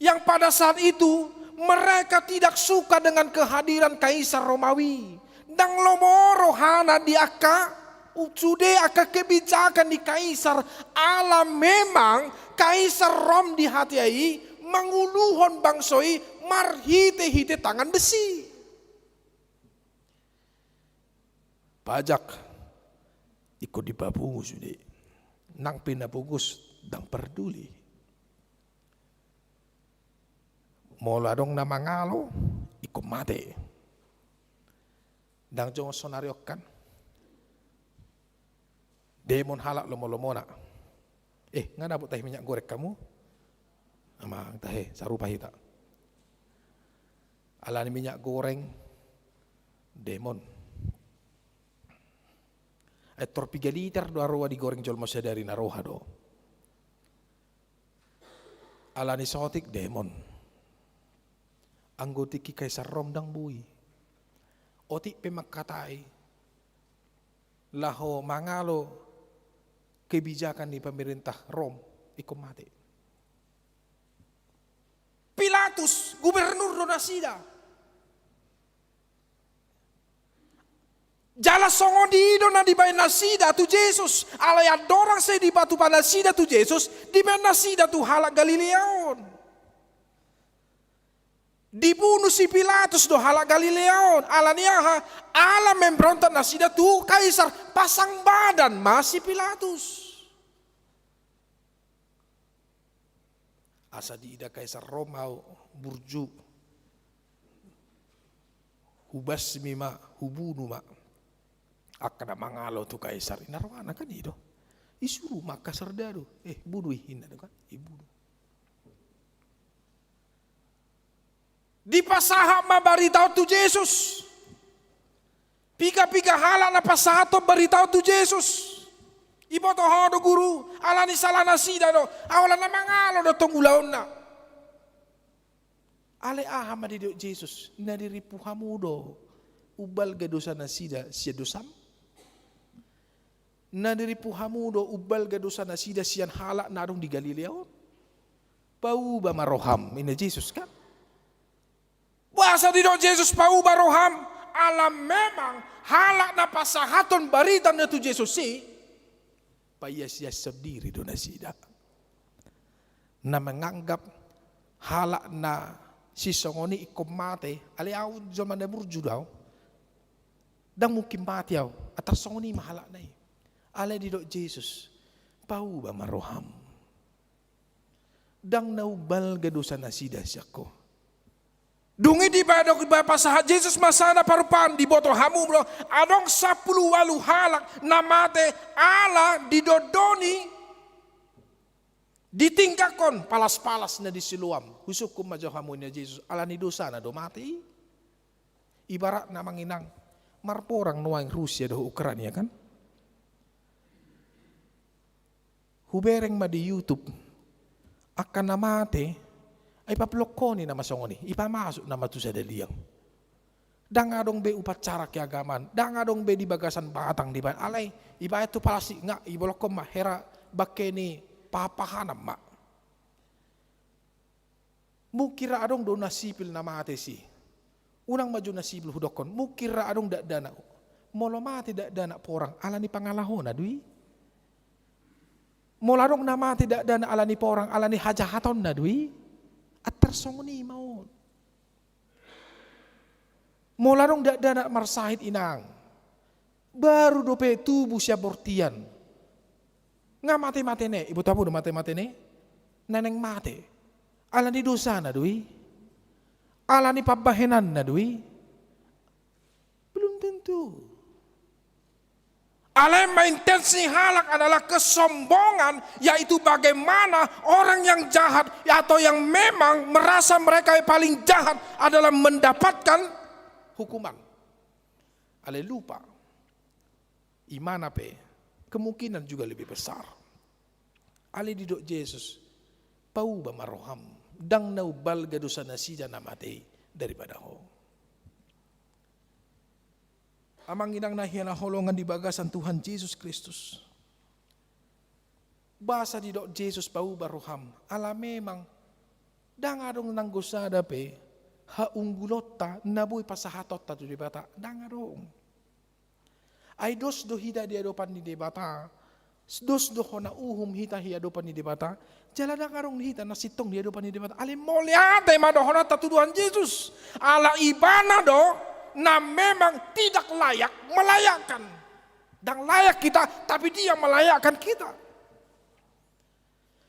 yang pada saat itu mereka tidak suka dengan kehadiran Kaisar Romawi. Ndang lomo rohana di angka, sude angka kebijakan ni Kaisar, ala memang Kaisar Rom di hatiha i manguluhon bangso i marhite-hite tangan besi. Pajak ingkon dipapungu sude. Nang pe na pogos ndang parduli. Molo adong na mangalo, ingkon mate. Ndang jonok sonari on kan. Demon halak lomo-lomona. Eh, nga dapot tahe minyak goreng hamu? Amang tahe, sarupa hita. Ala ni minyak goreng, demon. Ai tor piga liter do aroa digoreng jolma sadari na roha do. Ala ni sotik, demon. Anggo tingki Kaisar Rom ndang boi. Otik pe mangkatai laho mangalo kebijakan ni pemerintah Rom, ingkon mate. Pilatus, gubernur do nasida. Jala songon i do na dibaen nasida tu Jesus, alai andorang sai dipatupa nasida tu Jesus, dibaen nasida tu halak Galilea on. Dibunu si Pilatus do halak Galilea on, ala ni aha? Ala memberontak nasida tu Kaisar, pasang badan ma si Pilatus. Asa diida Kaisar Rom au burju, hubasmi ma, hubunu ma angka na mangalo tu Kaisar. Inna rohana kan i do. Isuru ma angka sardadu, eh, bunu i, inna do kan, ibunu. Dipasahat ma barita on tu Jesus. Piga-piga halak na pasahathon barita on tu Jesus. Iboto ho do guru, ala ni sala nasida do, au ala na mangalo do tong ulaonna. Alai aha ma didok Jesus? Na dirimpu hamu do umbalga dosa nasida sian dosam? Na dirimpu hamu do umbalga dosa nasida sian halak na adong di Galilea on? Pauba ma roham, inna Jesus kan. Boasa didok Jesus pauba roham? Ala memang halak na pasahathon barita na tu Jesus i, paias-iashon diri do nasida. Na menganggap halak na sisongon i ingkon mate, alai au jolma na burju do au. Ndang mungkin mate au, antar songon i ma halak na i. Alai didok Jesus, pauba ma roham. Ndang na umbalga dosa nasida sian ho. Dung i dibaen, dibaen pasahat Jesus ma sada parupaan, diboto hamu do, adong sampulu ualu halak na mate ala didondoni, ditinggakkon palas-palas na di Siloam. Husungkun ma jo hamu, ninna Jesus, ala ni dosana do mate i. Ibaratna, amang inang, marporang nuaeng Rusia dohot Ukraina, kan? Hubereng ma di YouTube, angka na mate, ai pablokon i nama songon i, ipamasuk nama tu sada liang. Ndang adong be upacara keagamaan, ndang adong be di bagasan batang dibaen, alai ibaen tu palastik, nga iblokkon ma, hera bangke ni paha-pahanan ma. Mungkin ra adong do na sipil na mate disi. Unang ma jo na sipil hudokkon, mungkin ra adong dakdanak. Molo mate dakdanak porang, ala ni pangalahona do i. Molo adong na mate dakdanak ala ni porang, ala ni hajahatonna do i. Antar songon i ma on. Molo adong dakdanak marsahit, inang, baru dope tubu sian bortian, nga mate-mate na i, iboto hamu do mate-mate na i? Na naeng mate, ala ni dosana do i? Ala ni pambahenanna do i? Belum tentu. Alai ma, intensi halak adalah kesombongan, yaitu bagaimana orang yang jahat atau yang memang merasa mereka yang paling jahat adalah mendapatkan hukuman. Alai lupa, imana pe kemungkinan juga lebih besar. Alai didok Jesus, pauba ma roham, ndang na umbalga dosa nasida na mate i daripada ho. Amang inang na hinaholongan di bagasan Tuhan Jesus Kristus, boasa didok Jesus pauba roham? Ala memang ndang adong nanggo sada pe haunggulonta na boi pasahatonta tu Debata, ndang adong. Ai dos do hita di adopan ni Debata, dos do hona uhum hita di adopan ni Debata, jala ndang adong hita na sintong di adopan ni Debata. Alai mauliate ma dohononta tu Tuhan Jesus. Ala ibana do na memang tidak layak melayakkan. Ndang layak kita, tapi Dia melayakkan kita.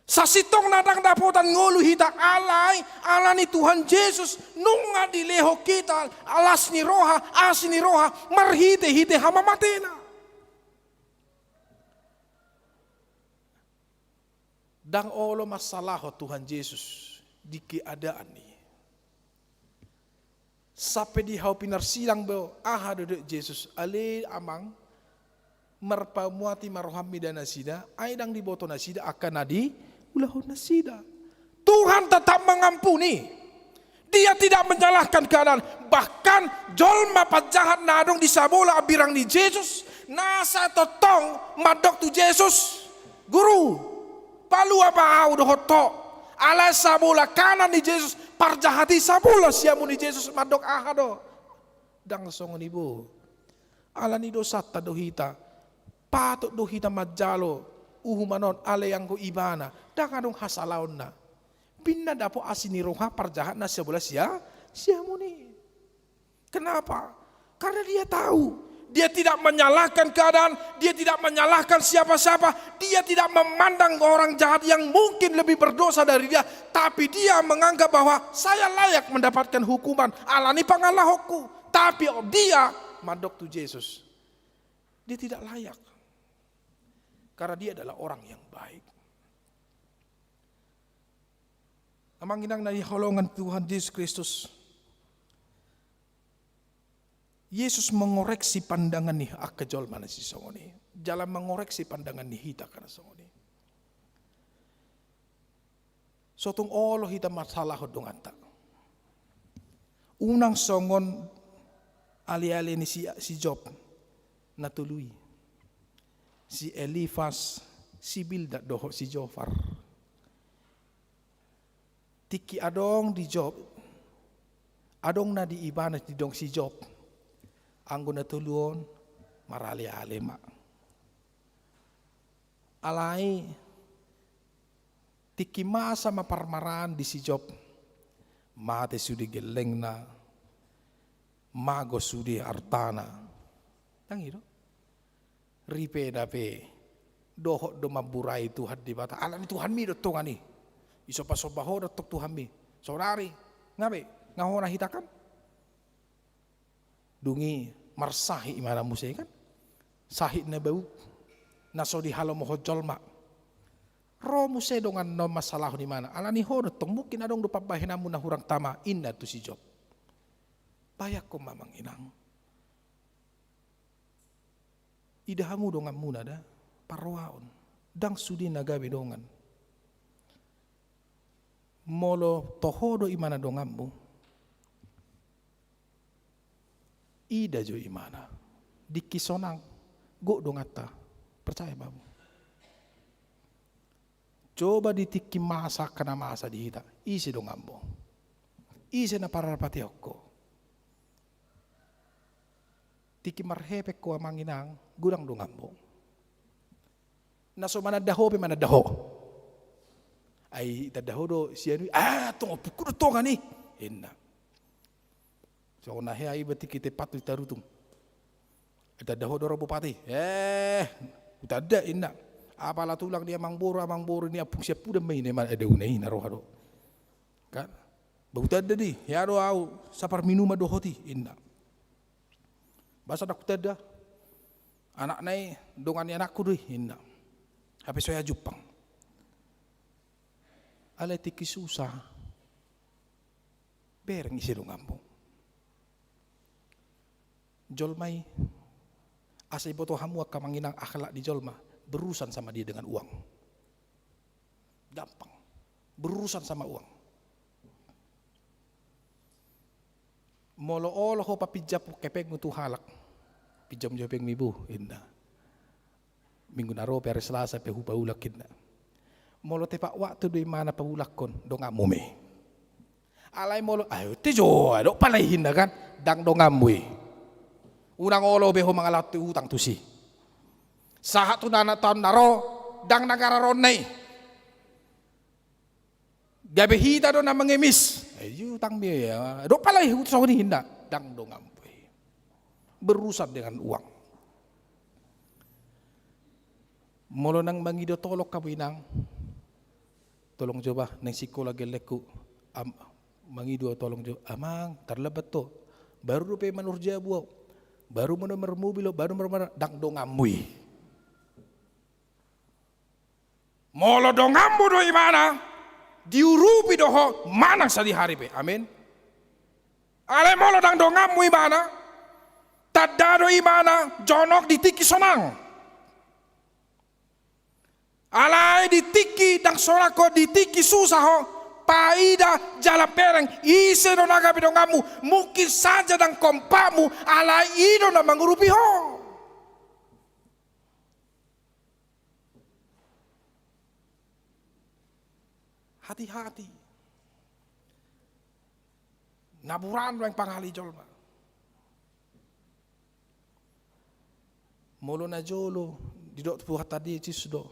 Sasintongna ndang dapotan ngolu hita, alai ala ni Tuhan Jesus, nunga dilehon hita las ni roha, asi ni roha, marhite-hite hamamate-Na. Ndang olo mansalahon Tuhan Jesus di keadaan i. Sampe di hau pinarsilang do, aha do didok Jesus, ale Amang, marpamuati ma roham mida nasida, ai ndang diboto nasida angka na diulahon nasida. Tuhan tetap mengampuni. Dia tidak menyalahkan keadaan. Bahkan jolma panjahat na adong di sabola hambirang ni Jesus, nasa tongtong mandok tu Jesus, Guru, palua ma ahu dohot Ho. Alai sabola kanan ni Jesus parjahat i, sabola siamun ni Jesus mandok aha do? Ndang songon i, bo. Ala ni dosanta do hita, patut do hita manjalo uhuman on, alai anggo ibana ndang adong hasalaonna. Pinna dapot asi ni roha parjahat na sabola sia, siamun i. Kenapa? Karena dia tahu. Dia tidak menyalahkan keadaan, dia tidak menyalahkan siapa-siapa, dia tidak memandang orang jahat yang mungkin lebih berdosa dari dia, tapi dia menganggap bahwa saya layak mendapatkan hukuman ala ni pangalahonku. Tapi dia mandok tu Jesus, dia tidak layak. Karena dia adalah orang yang baik. Amang inang na hinaholongan Tuhan Jesus Kristus, Jesus mengoreksi pandangan ni angka jolma na sisongon i, jala mengoreksi pandangan ni hita angka na songon i. So tung olo hita mansalahon donganta. Unang songon ale-ale ni si, si Job na tolu i, si Elifas, si Bildad dohot si Zofar. Tingki adong di Job, adong na di ibana didok si Job, anggo na tolu on marale-ale ma. Alai tingki masa ma parmaraan di si Job, mate sude gellengna, mago sude artana. Ndang i do? Ripena pe dohot do mamburai Tuhan Debata, ala ni Tuhanmi do tongan i. Isomba-somba ho do tong Tuhanmi. Saudari, nga be? Nga hona hita kan? Dung i marsahit imana muse kan? Sahit na bau, na so dihalomohon jolma. Ro muse dongan na mansalahon imana. Alani ho do tong, mungkin adong do pambahenanmu na hurang tama, inna tu si Job. Bayangkon ma amang inang. Ida hamu donganmuna da, parrohaon. Ndang sude na gabe dongan. Molo toho do imana donganmu, ida jo imana. Dingki sonang, gok donganta. Percaya ma hamu. Coba di tingki masa, angka na masa di hita, ise donganmu? Ise na parapatehon ho? Tingki marhepeng ho amang inang, godang donganmu. Na so mananda ho pe mananda ho. Ai itanda ho do si anu i, ah, tong ompungku do tongan i, inna. Songon na hea iba tingki tempat tu Tarutung. Itanda ho do ro bupati. Eh, hutanda, inna. Apala tulang ni amang boru, amang boru ni Ompung Siampudan ma i, na i ma adauna i na roha do. Kan? Ba hutanda di, hea do au, saparminuman dohot i, inna. Boasa ndang hutanda? Anakna i dongan ni anakku do i, inna. Hape so hea jumpang. Alai tingki susah. Bereng ise donganmu. Jolma i, asa iboto hamu angka amang inang akhlak ni jolma, berurusan sama dia dengan uang. Gampang. Berurusan sama uang. Molo olo ho papinjam hepengmu tu halak, pinjam jo hepengmi bo, inna. Minggu na ro pe, ari Selasa pe hupaulak, inna. Molo tepat waktu do imana paulakhon, donganmu ma i. Alai molo, ayo te jo, adong pala i, inna kan, ndang donganmu i. Unang olo be ho mangalehon utang tusi. Sahat tu na taon na ro, ndang na gara rohana i. Gabe hita do na mengemis. Eh, utangmi, adong pala i, songon i, inna. Ndang donganmu i. Berurusan dengan uang. Molo naeng mangido tolong hamu inang, tolong jo bah, naeng sikola gellengku, am-, mangido tolong jo, amang, tarlambat ho. Baru dope manurjabu au. Baru mano marmobil au, baru mano mar-, ndang donganmu i. Molo donganmu do imana, diurupi do ho manang sadihari pe. Amin. Alai molo ndang donganmu imana, tanda do imana jonok di tingki sonang. Alai di tingki ndang sonang ho, di tingki susah ho, paida jala bereng, ise do na gabe donganmu, mungkin saja ndang kompakmu, alai i do na mangurupi ho. Hati-hati. Naburan do aek pangala ni jolma. Molo najolo didok Tuhanta Jesus do.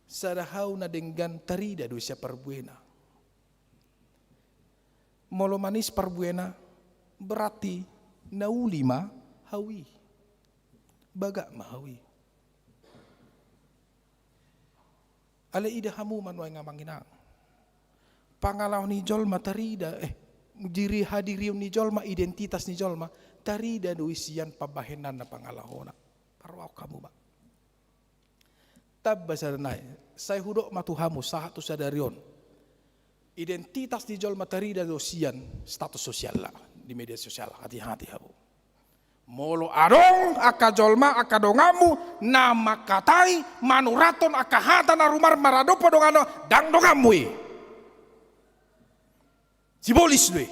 Sada hau na denggan tarida do i sian parbuena. Molo manis parbuena, berarti na uli ma hau i. Bagak ma hau i. Alai ida hamu ma nuaeng amang inang. Pangalaho ni jolma tarida, eh, diri hadirion ni jolma, identitas ni jolma, tarida do i sian pambahenan na pangalahona. Parrohahon hamu ma. Tamba sada nai, sai hudok ma tu hamu sahat tu sadari on. Identitas ni jolma tarida do sian status sosialna di media sosial, hati-hati hamu. Molo adong angka jolma, angka donganmu, na mangkatai, manurathon angka hata na rumar maradophon donganna, ndang donganmu i. Sibolis do i.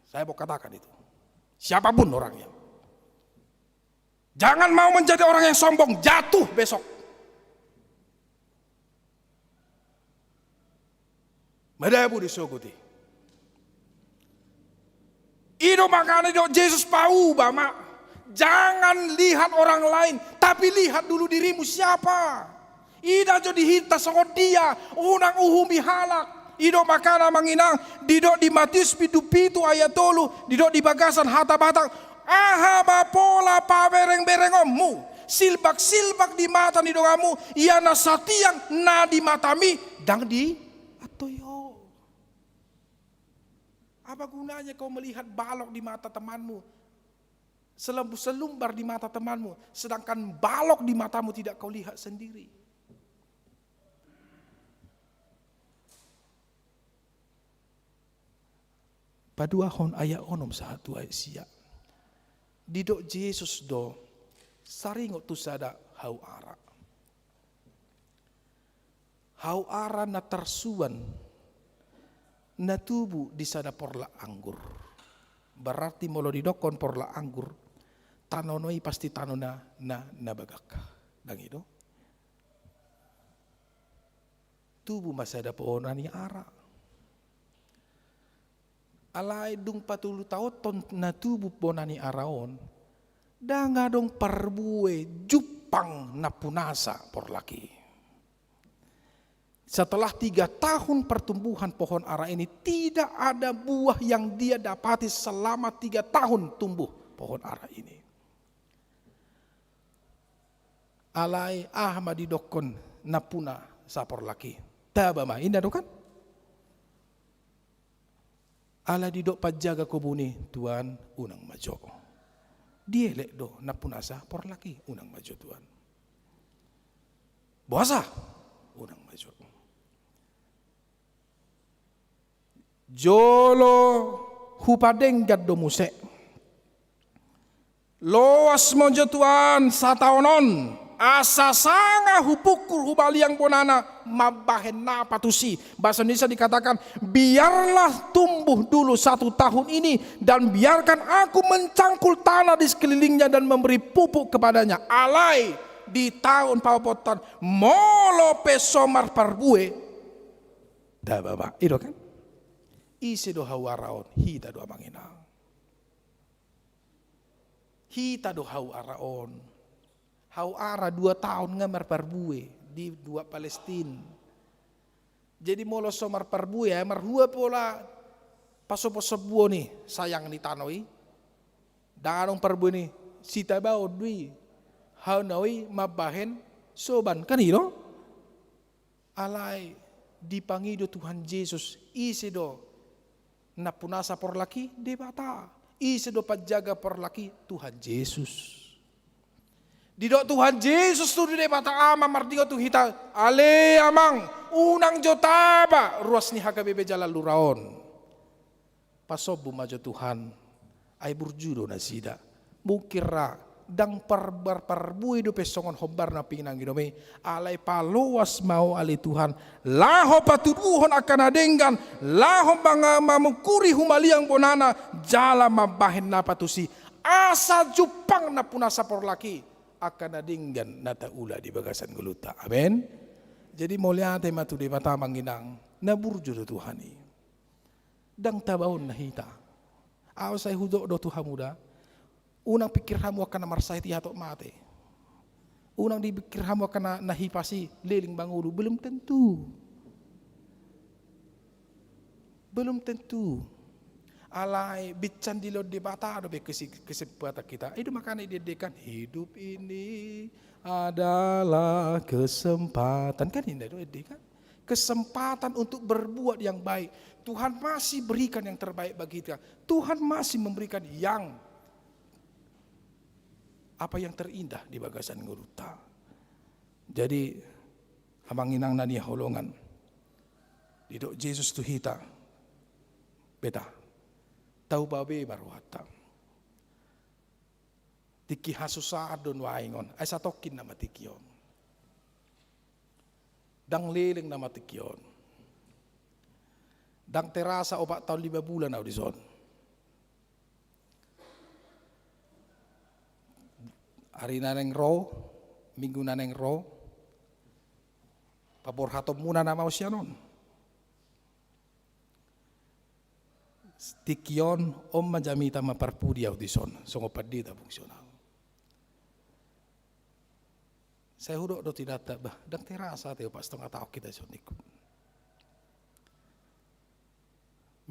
Saya mau katakan itu. Siapapun orangnya. Jangan mau menjadi orang yang sombong, jatuh besok. Madabu di sogot i. I do makana didok Jesus, pauba ma. Jangan lihat orang lain, tapi lihat dulu dirimu siapa. Ida jo dihita songon dia, unang uhumi halak. I do makana amang inang, didok di Matius pitu pitu ayat tolu, didok di bagasan hata Batak, aha ma pola pabereng-berengonmu, silbak-silbak di mata ni donganmu, ia na satiang na di matami, ndang di atoi ho. Apa gunanya kau melihat balok di mata temanmu, selembu-, selumbar di mata temanmu, sedangkan balok di matamu tidak kau lihat sendiri? Paduahon ayat onom sahat tu ayat sia. Didok Jesus do, saringot tu sada hau ara. Hau ara na tarsuan, na tubu di sada porlak anggur. Berarti molo didokkon porlak anggur, tano i pasti tano na, na, na bagak. Dang i do? Tubu ma sada pohon ni ara. Alai dung patulutaonhon na tubu pohon ni ara on, ndang adong parbue jumpang nampunasa porlak i. Setelah tiga tahun pertumbuhan pohon ara ini, tidak ada buah yang dia dapati selama tiga tahun tumbuh pohon ara ini. Alai aha ma didokkon nampunasa porlak i? Taba ma, inda do kan? Ala didok panjaga kobun i, Tuan, unang ma jo. Dielek do nampunasa porlak i, unang ma jo, Tuan. Boasa? Unang ma jo. Jolo hupadenggan do muse. Loas ma jo, Tuan, sataon on, asa sanga hupungkur humaliang bonana mambahen na patusi. Bahasa Indonesia dikatakan, "Biarlah tumbuh dulu satu tahun ini, dan biarkan aku mencangkul tanah di sekelilingnya dan memberi pupuk kepadanya." Alai di taon paopathon, molo pe so marparbue, taba ma. I do kan? Ise do hau ara on? Hita do, amang inang. Hita do hau ara on. Hau ara dua taon nga marparbue di dua Palestin. Jadi molo so marparbue, ai marhua pola pasobusobuon i, sayang ni tano i. Ndang adong parbue ni, sitabaon do i hau na i mambahen soban, kan i do? Alai dipangido Tuhan Jesus, ise do nampunasa porlak i? Debata. Ise do panjaga porlak i? Tuhan Jesus. Didok Tuhan Jesus tu Debata Ama, mardongan tu hita, "Ale Amang, unang jo taba ruas ni H K B P Jalan Lura on." Pasombu ma jo Tuhan, ai burju do nasida. Mungkin ra ndang par-, par-, parbue dope songon hombar na pinangido i, alai paloas ma Ho, ale Tuhan, laho patuduhon angka na denggan, laho manga-, mamungkuri humaliang bonana, jala mambahen na patusi, asa jumpang nampunasa porlak i angka na denggan na taula di bagasan ngolunta. Amen. Jadi mauliate ma tu Debata, amang inang, na burju do Tuhan i. Ndang tabaonna hita. Ahu sai hudok do tu hamu da. Unang pikir hamu angka na marsahit i hatop mate. Unang dipikir hamu angka na, na hipas i leleng mangolu. Belum tentu. Belum tentu. Alai binsan dilehon Debata dope kesi-, kesempatan hita. I do makana diendekan, "Hidup ini adalah kesempatan." Kan inda do ende kan? Kesempatan untuk berbuat yang baik. Tuhan masih berikan yang terbaik bagi kita. Tuhan masih memberikan yang, apa yang terindah di bagasan ngolunta. Jadi, amang inang na hinaholongan, didok Jesus tu hita, beta, tauba be ma rohanta. Tingki hasusaan do nuaeng on, ai satongkin nama tingki on. Ndang leleng nama tingki on. Ndang terasa opat taon lima bulan ahu dison. Ari na naeng ro, minggu na naeng ro, paborhatonmuna nama on sian on. Tingki on, on ma jamita ma parpudi ahu dison, songon pandita fungsional. Sai hudok do tu inanta, "Bah, ndang terasa ate, opat setengah taon hita dison ikut."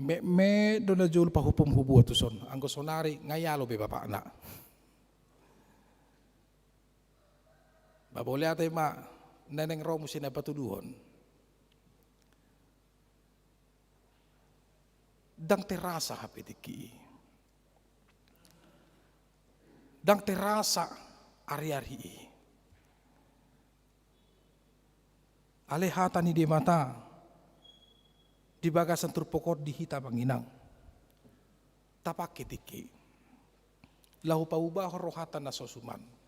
Metmet do na jolo pahupum hubuat tuson, anggo sonari nga ialo be bapakna. Bah, mauliate ma, na naeng ro muse na patuduhon. Ndang terasa hape tingki i. Ndang terasa ari-ari i. Alai hata ni Debata di bagasan turpuk on di hita, amang inang, tapangke tingki i laho paubahon rohanta na so suman.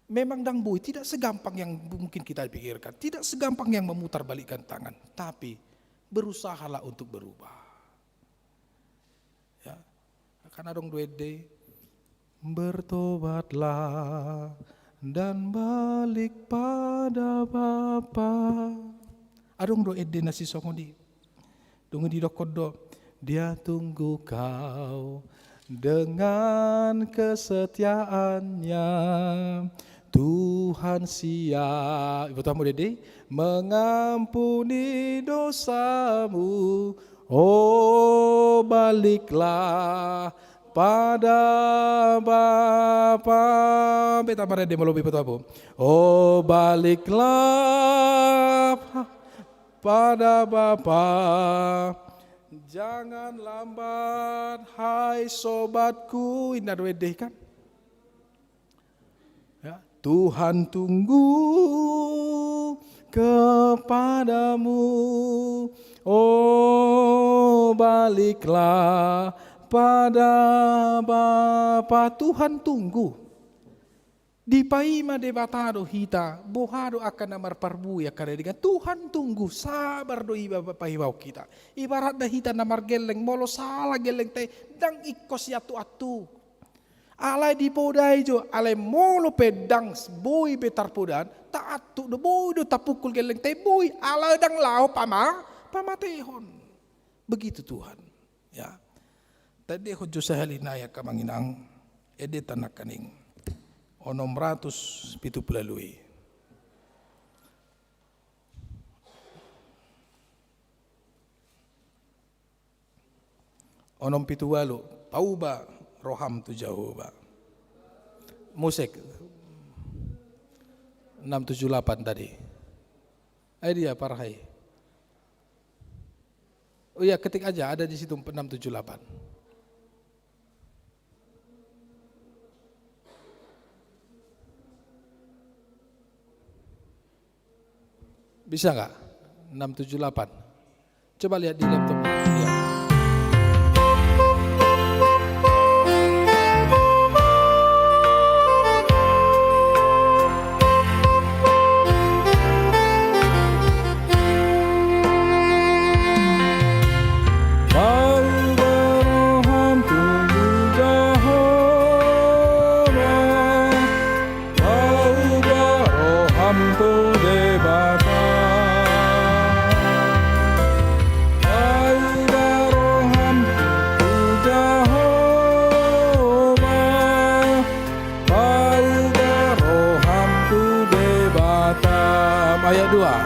Memang ndang boi, tidak segampang yang mungkin kita pikirkan, tidak segampang yang memutarbalikkan tangan, tapi berusahalah untuk berubah. Ya. Kan adong do ende, "Bertobatlah dan balik pada Bapa." Adong do ende na sisongon i. Dung i didokkon do, "Dia tunggu kau dengan kesetiaannya. Tuhan siap," iboto hamu do ende i, "mengampuni dosamu. Oh, baliklah pada Bapa." Beta marende molo iboto hamu. "Oh, baliklah pada Bapa. Jangan lambat, hai sobatku." Inna do ende i, kan? Ya, "Tuhan tunggu kepadamu. Oh, baliklah pada Bapa." Tuhan tunggu. Dipaima Debata do hita, boha do angka na marparbue, angka na denggan. Tuhan tunggu, sabar do iba paimahon hita. Ibaratna hita na margelleng, molo sala gellengta i, ndang ingkon siantukantuk. Alai dipodai jo, alai molo pe ndang boi be tarpodaan, taantuk do, boi do tapungkul gellengta i, boi, alai ndang laho pama-, pamatehon. Begitu Tuhan. Ya. Taendehon jo sahali nai, angka amang inang, endenta nangkaning onom ratus pitu pulu ualu i. Onom pitu ualu, pauba roham tu Jahowa. Musik. Enam tujuh delapan tadi. Ai dia, parhai. Oh iya, ketik aja, ada di situ enam tujuh delapan. Bisa nggak? Enam tujuh delapan. Coba lihat di laptop. Iya. Pauba roham tu Jahowa. Pauba roham tu Debata. Pauba roham tu Jahowa. Pauba roham tu Debata. Ayat dua.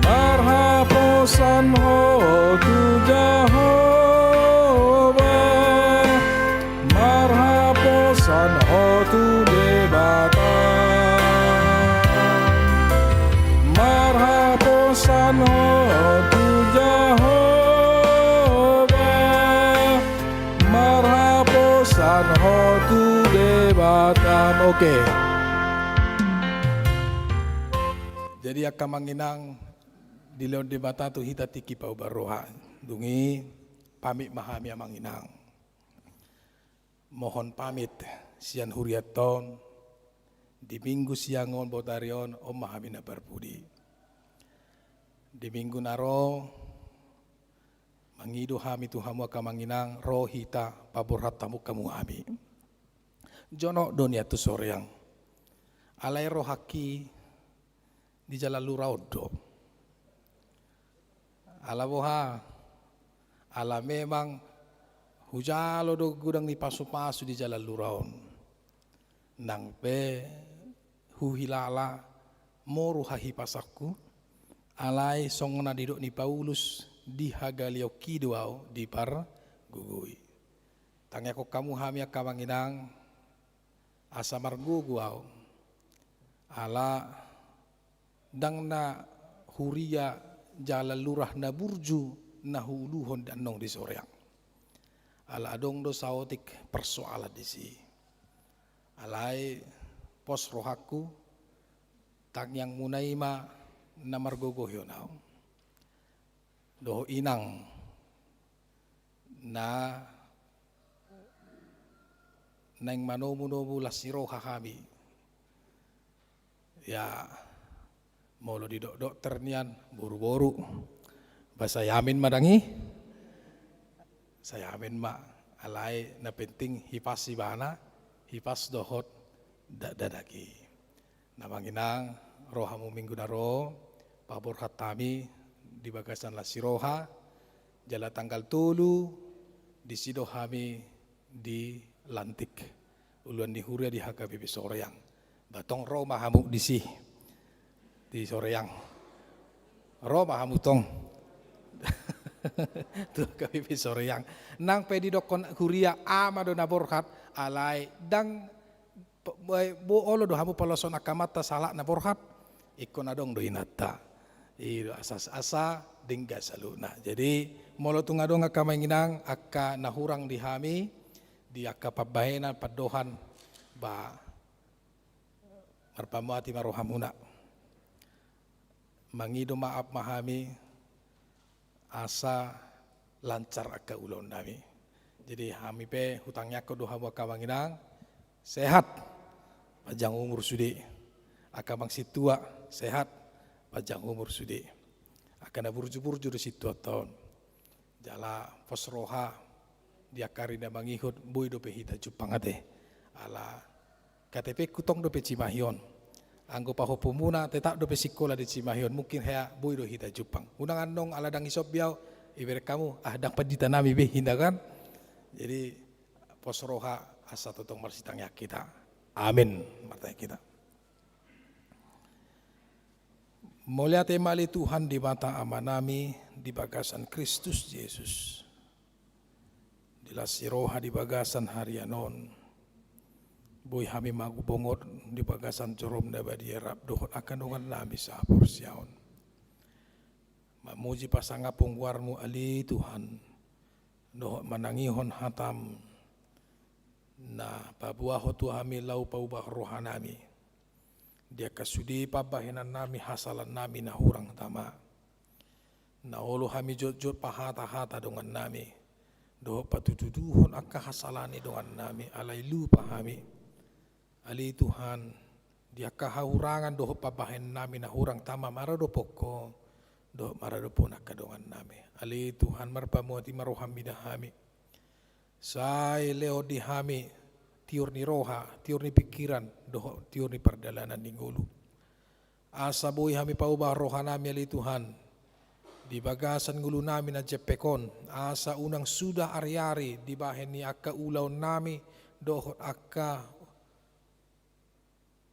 Marhaposan ho tu Jahowa. Marhaposan ho tu Debata. Marhaposan ho tu Jahowa. Marhaposan ho tu Debata. Oke. Jadi angka amang inang, dilehon Debata tu hita tingki pauba roha. Dung i pamit ma hami amang inang. Mohon pamit sian hurianta on. Di Minggu siang on, botari on, on ma hami na parpudi. Di Minggu na ro, mangido hami tu hamu angka amang inang, ro hita paborhat hamu hamu hami. Jonok do nian tu soreang. Alai rohangki di jalan lura on do. Ala boha? Ala memang hujalo do godang ni pasupasu di jalan lura on. Nang pe huhilala moru hahipasanku, alai songon na nidok ni Paulus, dihagaleonki do ahu dipargogoi. Tangiangkon hamu hami angka amang inang, asa margogo ahu. Ala ndang na huria jalan lura na burju na huuluhon di annon di Soreang. Ala adong do saotik persoalan disi. Alai pos rohangku, tangiangmuna i ma na margogohion ahu. Dohot inang na naeng manomunomu las ni roha hami. Ya, molo didok dokter nian, boruboru. Ba sai amin ma dang i? Sai amin ma, alai na penting hipas ibana, hipas dohot dakdanak i. Amang inang, ro hamu minggu na ro, paborhat hami di bagasan las ni roha, jala tanggal tolu disi do hami dilantik uluan ni huria di H K B P Soreang. Ba tong ro ma hamu disi, di Soreang. Ro ma hamu tong. Tu H K B P Soreang. Nang pe didokkon huria, ama do na borhat, alai dang pe-, pe-, bo-, olo do hamu paloshon angka amanta sahalak na borhat. Ingkon adong do inanta. I do asa, asa denggan saluhutna. Jadi, molo tung adong angka amang inang, angka na hurang di hami, di angka pambahenan, pandohan, ba, marpamuati ma rohamuna. Mangido maaf ma hami, asa lancar angka ulaonnami. Jadi hami pe hutangiangkon do hamu angka amang inang, sehat, panjang umur sude. Angka amang sintua, sehat, panjang umur sude. Angka na burju-burju do sintuanta on. Jala pos roha di angka ari na mangihut, boi dope hita jumpang ate. Ala K T P-ku tong dope Cimahi on. Anggo pahompumuna tetap dope sikola di Cimahi on, mungkin hea boi do hita jumpang. Unang annon ala dang isombi ahu, ibereng hamu, ah, dang panditanami be, inda kan? Jadi, pos roha asa tongtong marsitangiang hita. Amin. Martangiang hita. Mauliate ma ale Tuhan Debata Amanami di bagasan Kristus Jesus. Di las ni roha di bagasan harian on, boi hami mangubongot di bagasan joroM na badia rap dohot angka dongannami sahaporseaon, mamuji pasangaphon goarMu ale Tuhan, dohot manangihon hataM na paboahon tu hami laho paubahon rohanami. Di angka sude pambahenannami, hasalannami na hurang tama, na olo hami jotjot pahatahata dongannami, dohot patududuhon angka hasala ni dongannami, alai lupa hami. Ale Tuhan, di angka hahurangan dohot pambahenannami na hurang tama maradophon Ho, dohot maradophon angka dongannami. Ale Tuhan, marpamuati ma rohaM mida hami. Sai lehon di hami tiur ni roha, tiur ni pingkiran, dohot tiur ni pardalanan ni ngolu. Asa boi hami paubahon rohanami ale Tuhan, di bagasan ngolunami na jempek on, asa unang suda ariari dibahen ni angka ulaonnami, dohot angka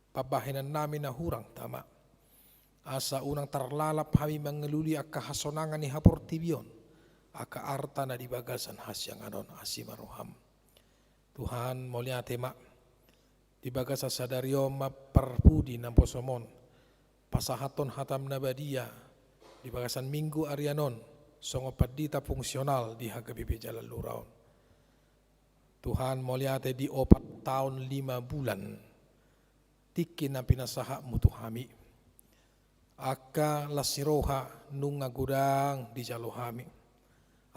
pambahenannami na hurang tama. Asa unang tarlalap hami mangalului angka hasonangan ni haportibi on, angka arta na di bagasan hasiangan on, asi ma rohaM. Tuhan, mauliate ma. Di bagasan sadari on ma parpudi naposoM on, pasahathon hataM na badia, di bagasan minggu arian on, songon pandita fungsional di H K B P Jalan Lura on. Tuhan, mauliate di opat taon lima bulan tingki na pinasahatMu tu hami. Angka las ni roha nunga godang dijalo hami.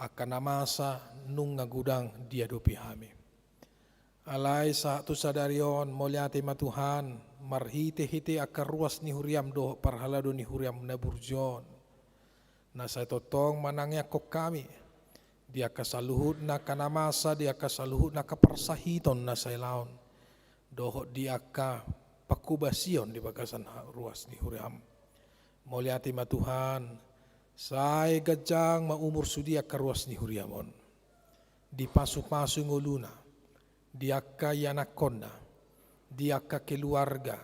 Angka na masa nunga godang diadopi hami. Alai sahat tu sadari on, mauliate ma Tuhan, marhitehite angka ruas ni huriaM dohot parhalado ni huriaM na burju on, na sai tongtong manangiangkon hami di angka saluhutna angka na masa, di angka saluhutna angka parsahiton na sai laon, dohot di angka panghobasion di bagasan ha-, ruas ni huriaM. Mauliate ma Tuhan, sai ganjang ma umur sude angka ruas ni huriaM on. Dipasupasu ngoluna, di angka ianakhonna, di angka keluarga,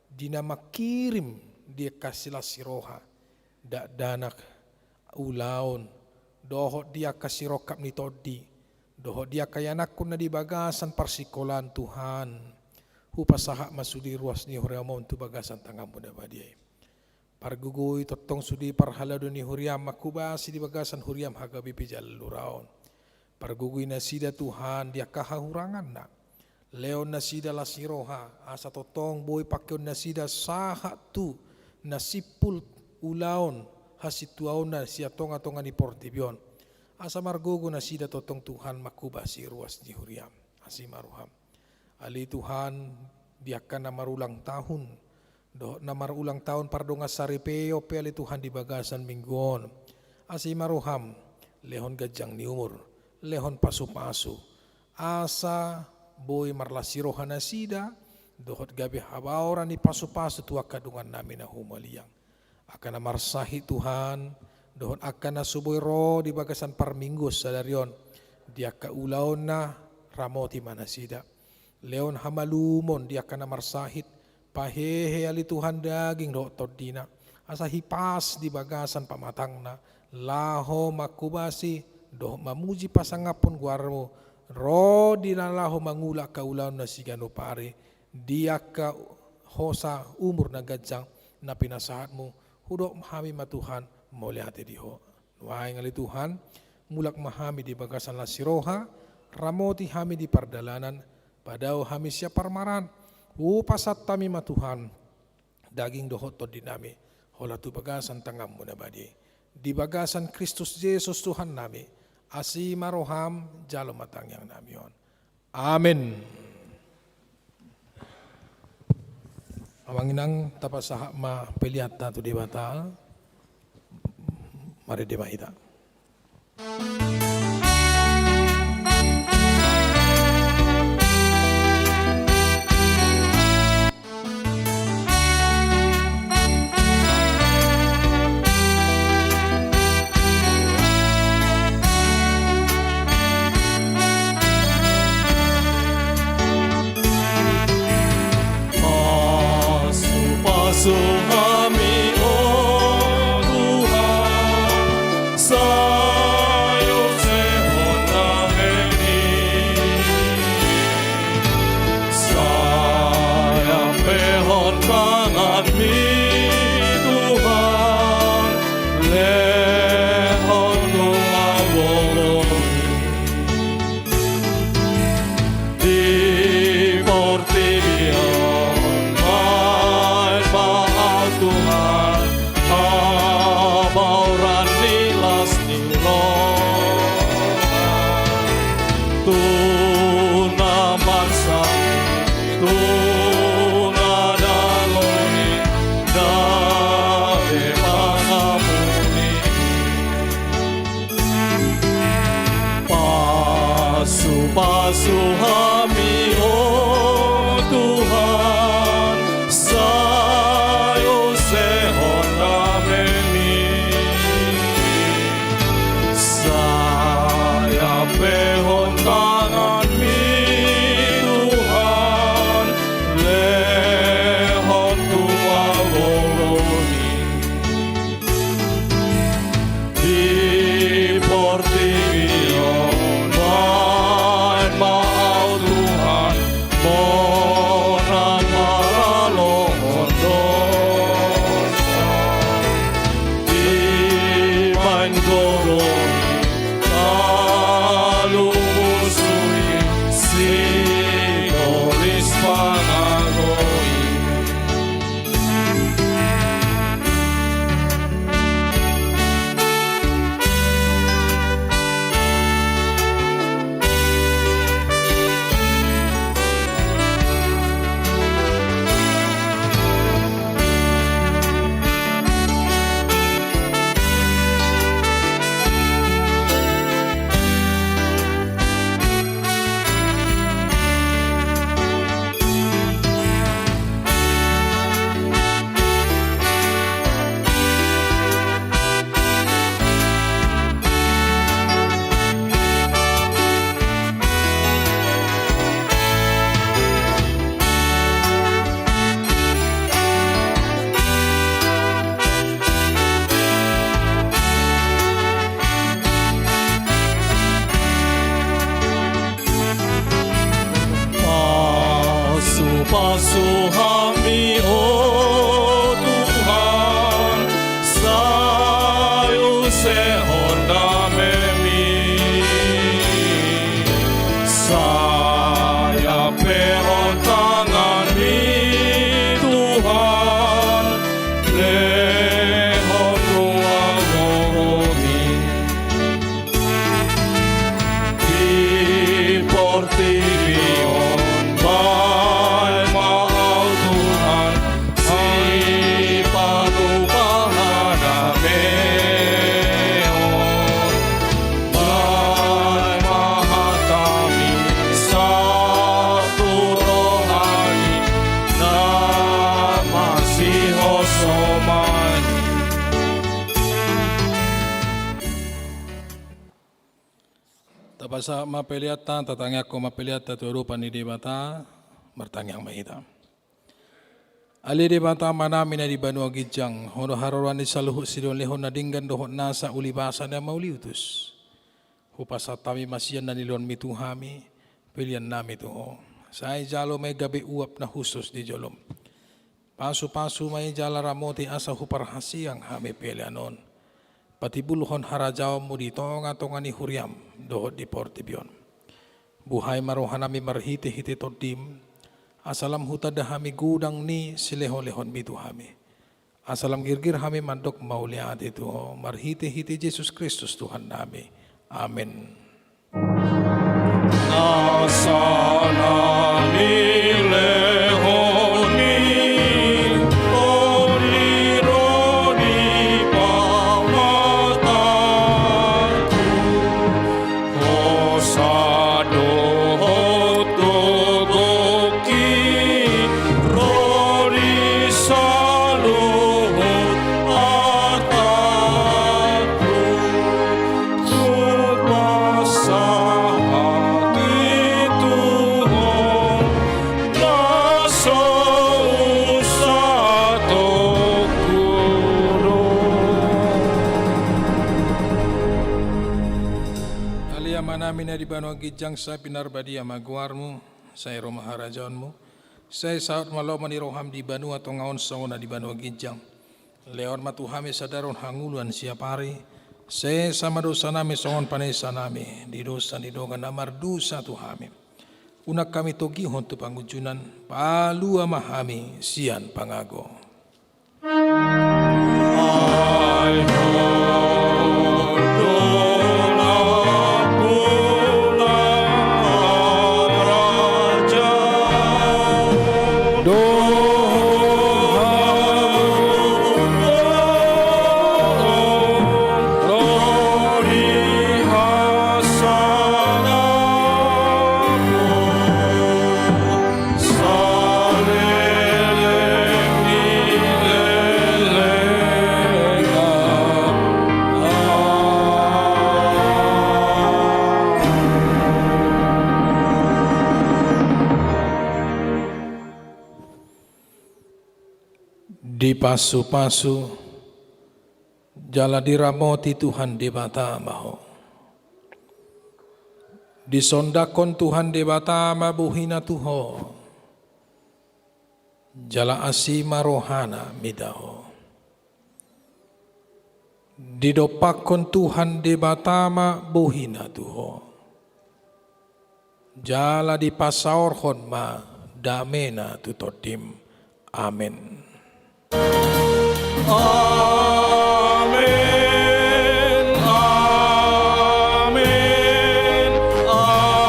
di na mangkirim di angka silas ni roha, dakdanak, ulaon, dohot di angka sirongkap ni tondi, dohot di angka ianakhon na di bagasan parsikolaan Tuhan. Hupasahat ma sude ruas ni huriaM on tu bagasan tanganMu na badia i. Pargogoi tongtong sude parhalado ni huriaM, manghobasi di bagasan huriaM H K B P Jallura on. Pargogoi nasida Tuhan di angka hahuranganna. Lehon nasida las ni roha, asa tongtong boi pangkeon nasida sahat tu na simpul ulaon hasintuaonna sian tonga-tonga ni portibi on. Asa margogo nasida tongtong Tuhan manghobasi ruas ni huriaM. Asi ma rohaM. Ale Tuhan, di angka na marulang tahun, dohot na marulang tahun pardongansaripeon pe ale Tuhan di bagasan minggu on. Asi ma rohaM, lehon ganjang ni umur, lehon pasu-pasu. Asa boi marlas ni roha nasida, dohot gabe habaoran ni pasu-pasu tu angka dongannami na humaliang. Angka na marsahit Tuhan, dohot angka na so boi ro di bagasan parmingguon sadari on, di angka ulaonna ramoti ma nasida. Lehon hamalumon di angka na marsahit, pahehe ale Tuhan daging dohot tondina, asa hipas di bagasan pamatangna, laho manghobasi dohot mamuji pasangaphon goarMu, ro di na laho mangula angka ulaonna siganup ari, di angka hosa umur na ganjang na pinasahatMu, hudok hami ma Tuhan, mauliate di Ho. Nuaeng ale Tuhan, mulak ma hami di bagasan las ni roha, ramoti hami di pardalanan, padao hami sian parmaraan, hupasahat hami ma Tuhan, daging dohot tondinami, holan tu bagasan tanganMu na badia. Di bagasan Kristus Jesus Tuhannami, asi ma rohaM, jalo ma tangiangnami on. Amen. Amang inang, tapasahat ma peleanta tu Debata. Marende ma hita. Pasu-pasu hami, o Tuhan, sai usehon damemi. Sai ampehon tanganmi, Tuhan, lehon tu hami. Di portibi on, baen ma ahu Tuhan, habaoran ni las ni roha. Tu na marsahit, tu na dao i, gabe pangamuni. Pasu-pasu hami, o Tuhan, sai usehon damemi. Sai ampehon tanganmi, Tuhan, lehon tu hami. Di portibi on, baen ma ahu Tuhan, bona maralohon dosa. Dibaen goloi, talu busu i, sibolis pangago i. Pasu-pasu hami, o Tuhan, Sahat ma peleanta, tatangiangkon ma peleanta tu adopan ni Debata. Martangiang ma hita. Ale Debata Amanami na di banua ginjang, Ho do haroroan ni saluhut silehonlehon na denggan dohot nasa uli basa na mauliutus. Hupasahat hami ma sian na nilehonMi tu hami, peleannami tu Ho. Sai jalo ma i gabe uap na hushus di joloM. Pasupasu ma i jala ramoti asa huparhaseang hami pelean on. Patimbulhon harajaonMu di tongatonga ni huriaM dohot di portibi on. Buhai ma rohanami marhitehite TondiM, asa lam hutanda hami godang ni silehonlehonMi tu hami. Asa lam girgir hami mandok mauliate tu Ho, marhitehite Jesus Kristus Tuhannami. Amen. Nasa na nilehonMi, Ho do i ro ni pamatangku. Hosa dohot gogoki ro di saluhut artangku. Hupasahat i tu Ho, na so usatonku do. Ale Amanami na di banua ginjang, sai pinarbadia ma goarMu, sai ro ma harajaonMu, sai saut ma lomo ni rohaM di banua tonga on songon na di banua ginjang. Lehon ma tu hami sadari on hangoluan siapari, sesa ma dosanami songon panesanami di dosa ni dongan na mardosa tu hami. Unang hami togihon tu pangunjunan, palua ma hami sian pangago. Dipasupasu jala diramoti Tuhan Debata ma ho. Disondangkon Tuhan Debata ma bohiNa tu ho, jala asi ma rohaNa mida ho. Didompakkon Tuhan Debata ma bohiNa tu ho, jala dipasaorhon ma dameNa tu tondim. Amen. Amen, amen, amen.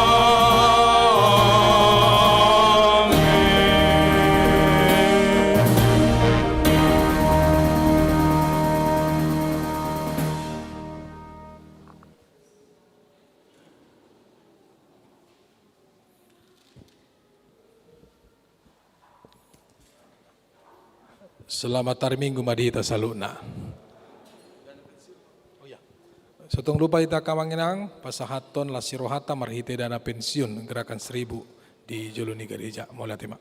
Selamat hari Minggu ma di hita saluhutna. So tung lupa hita angka amang inang, pasahathon las ni rohanta marhite dana pensiun Gerakan Seribu di jolo ni gareja. Mauliate ma.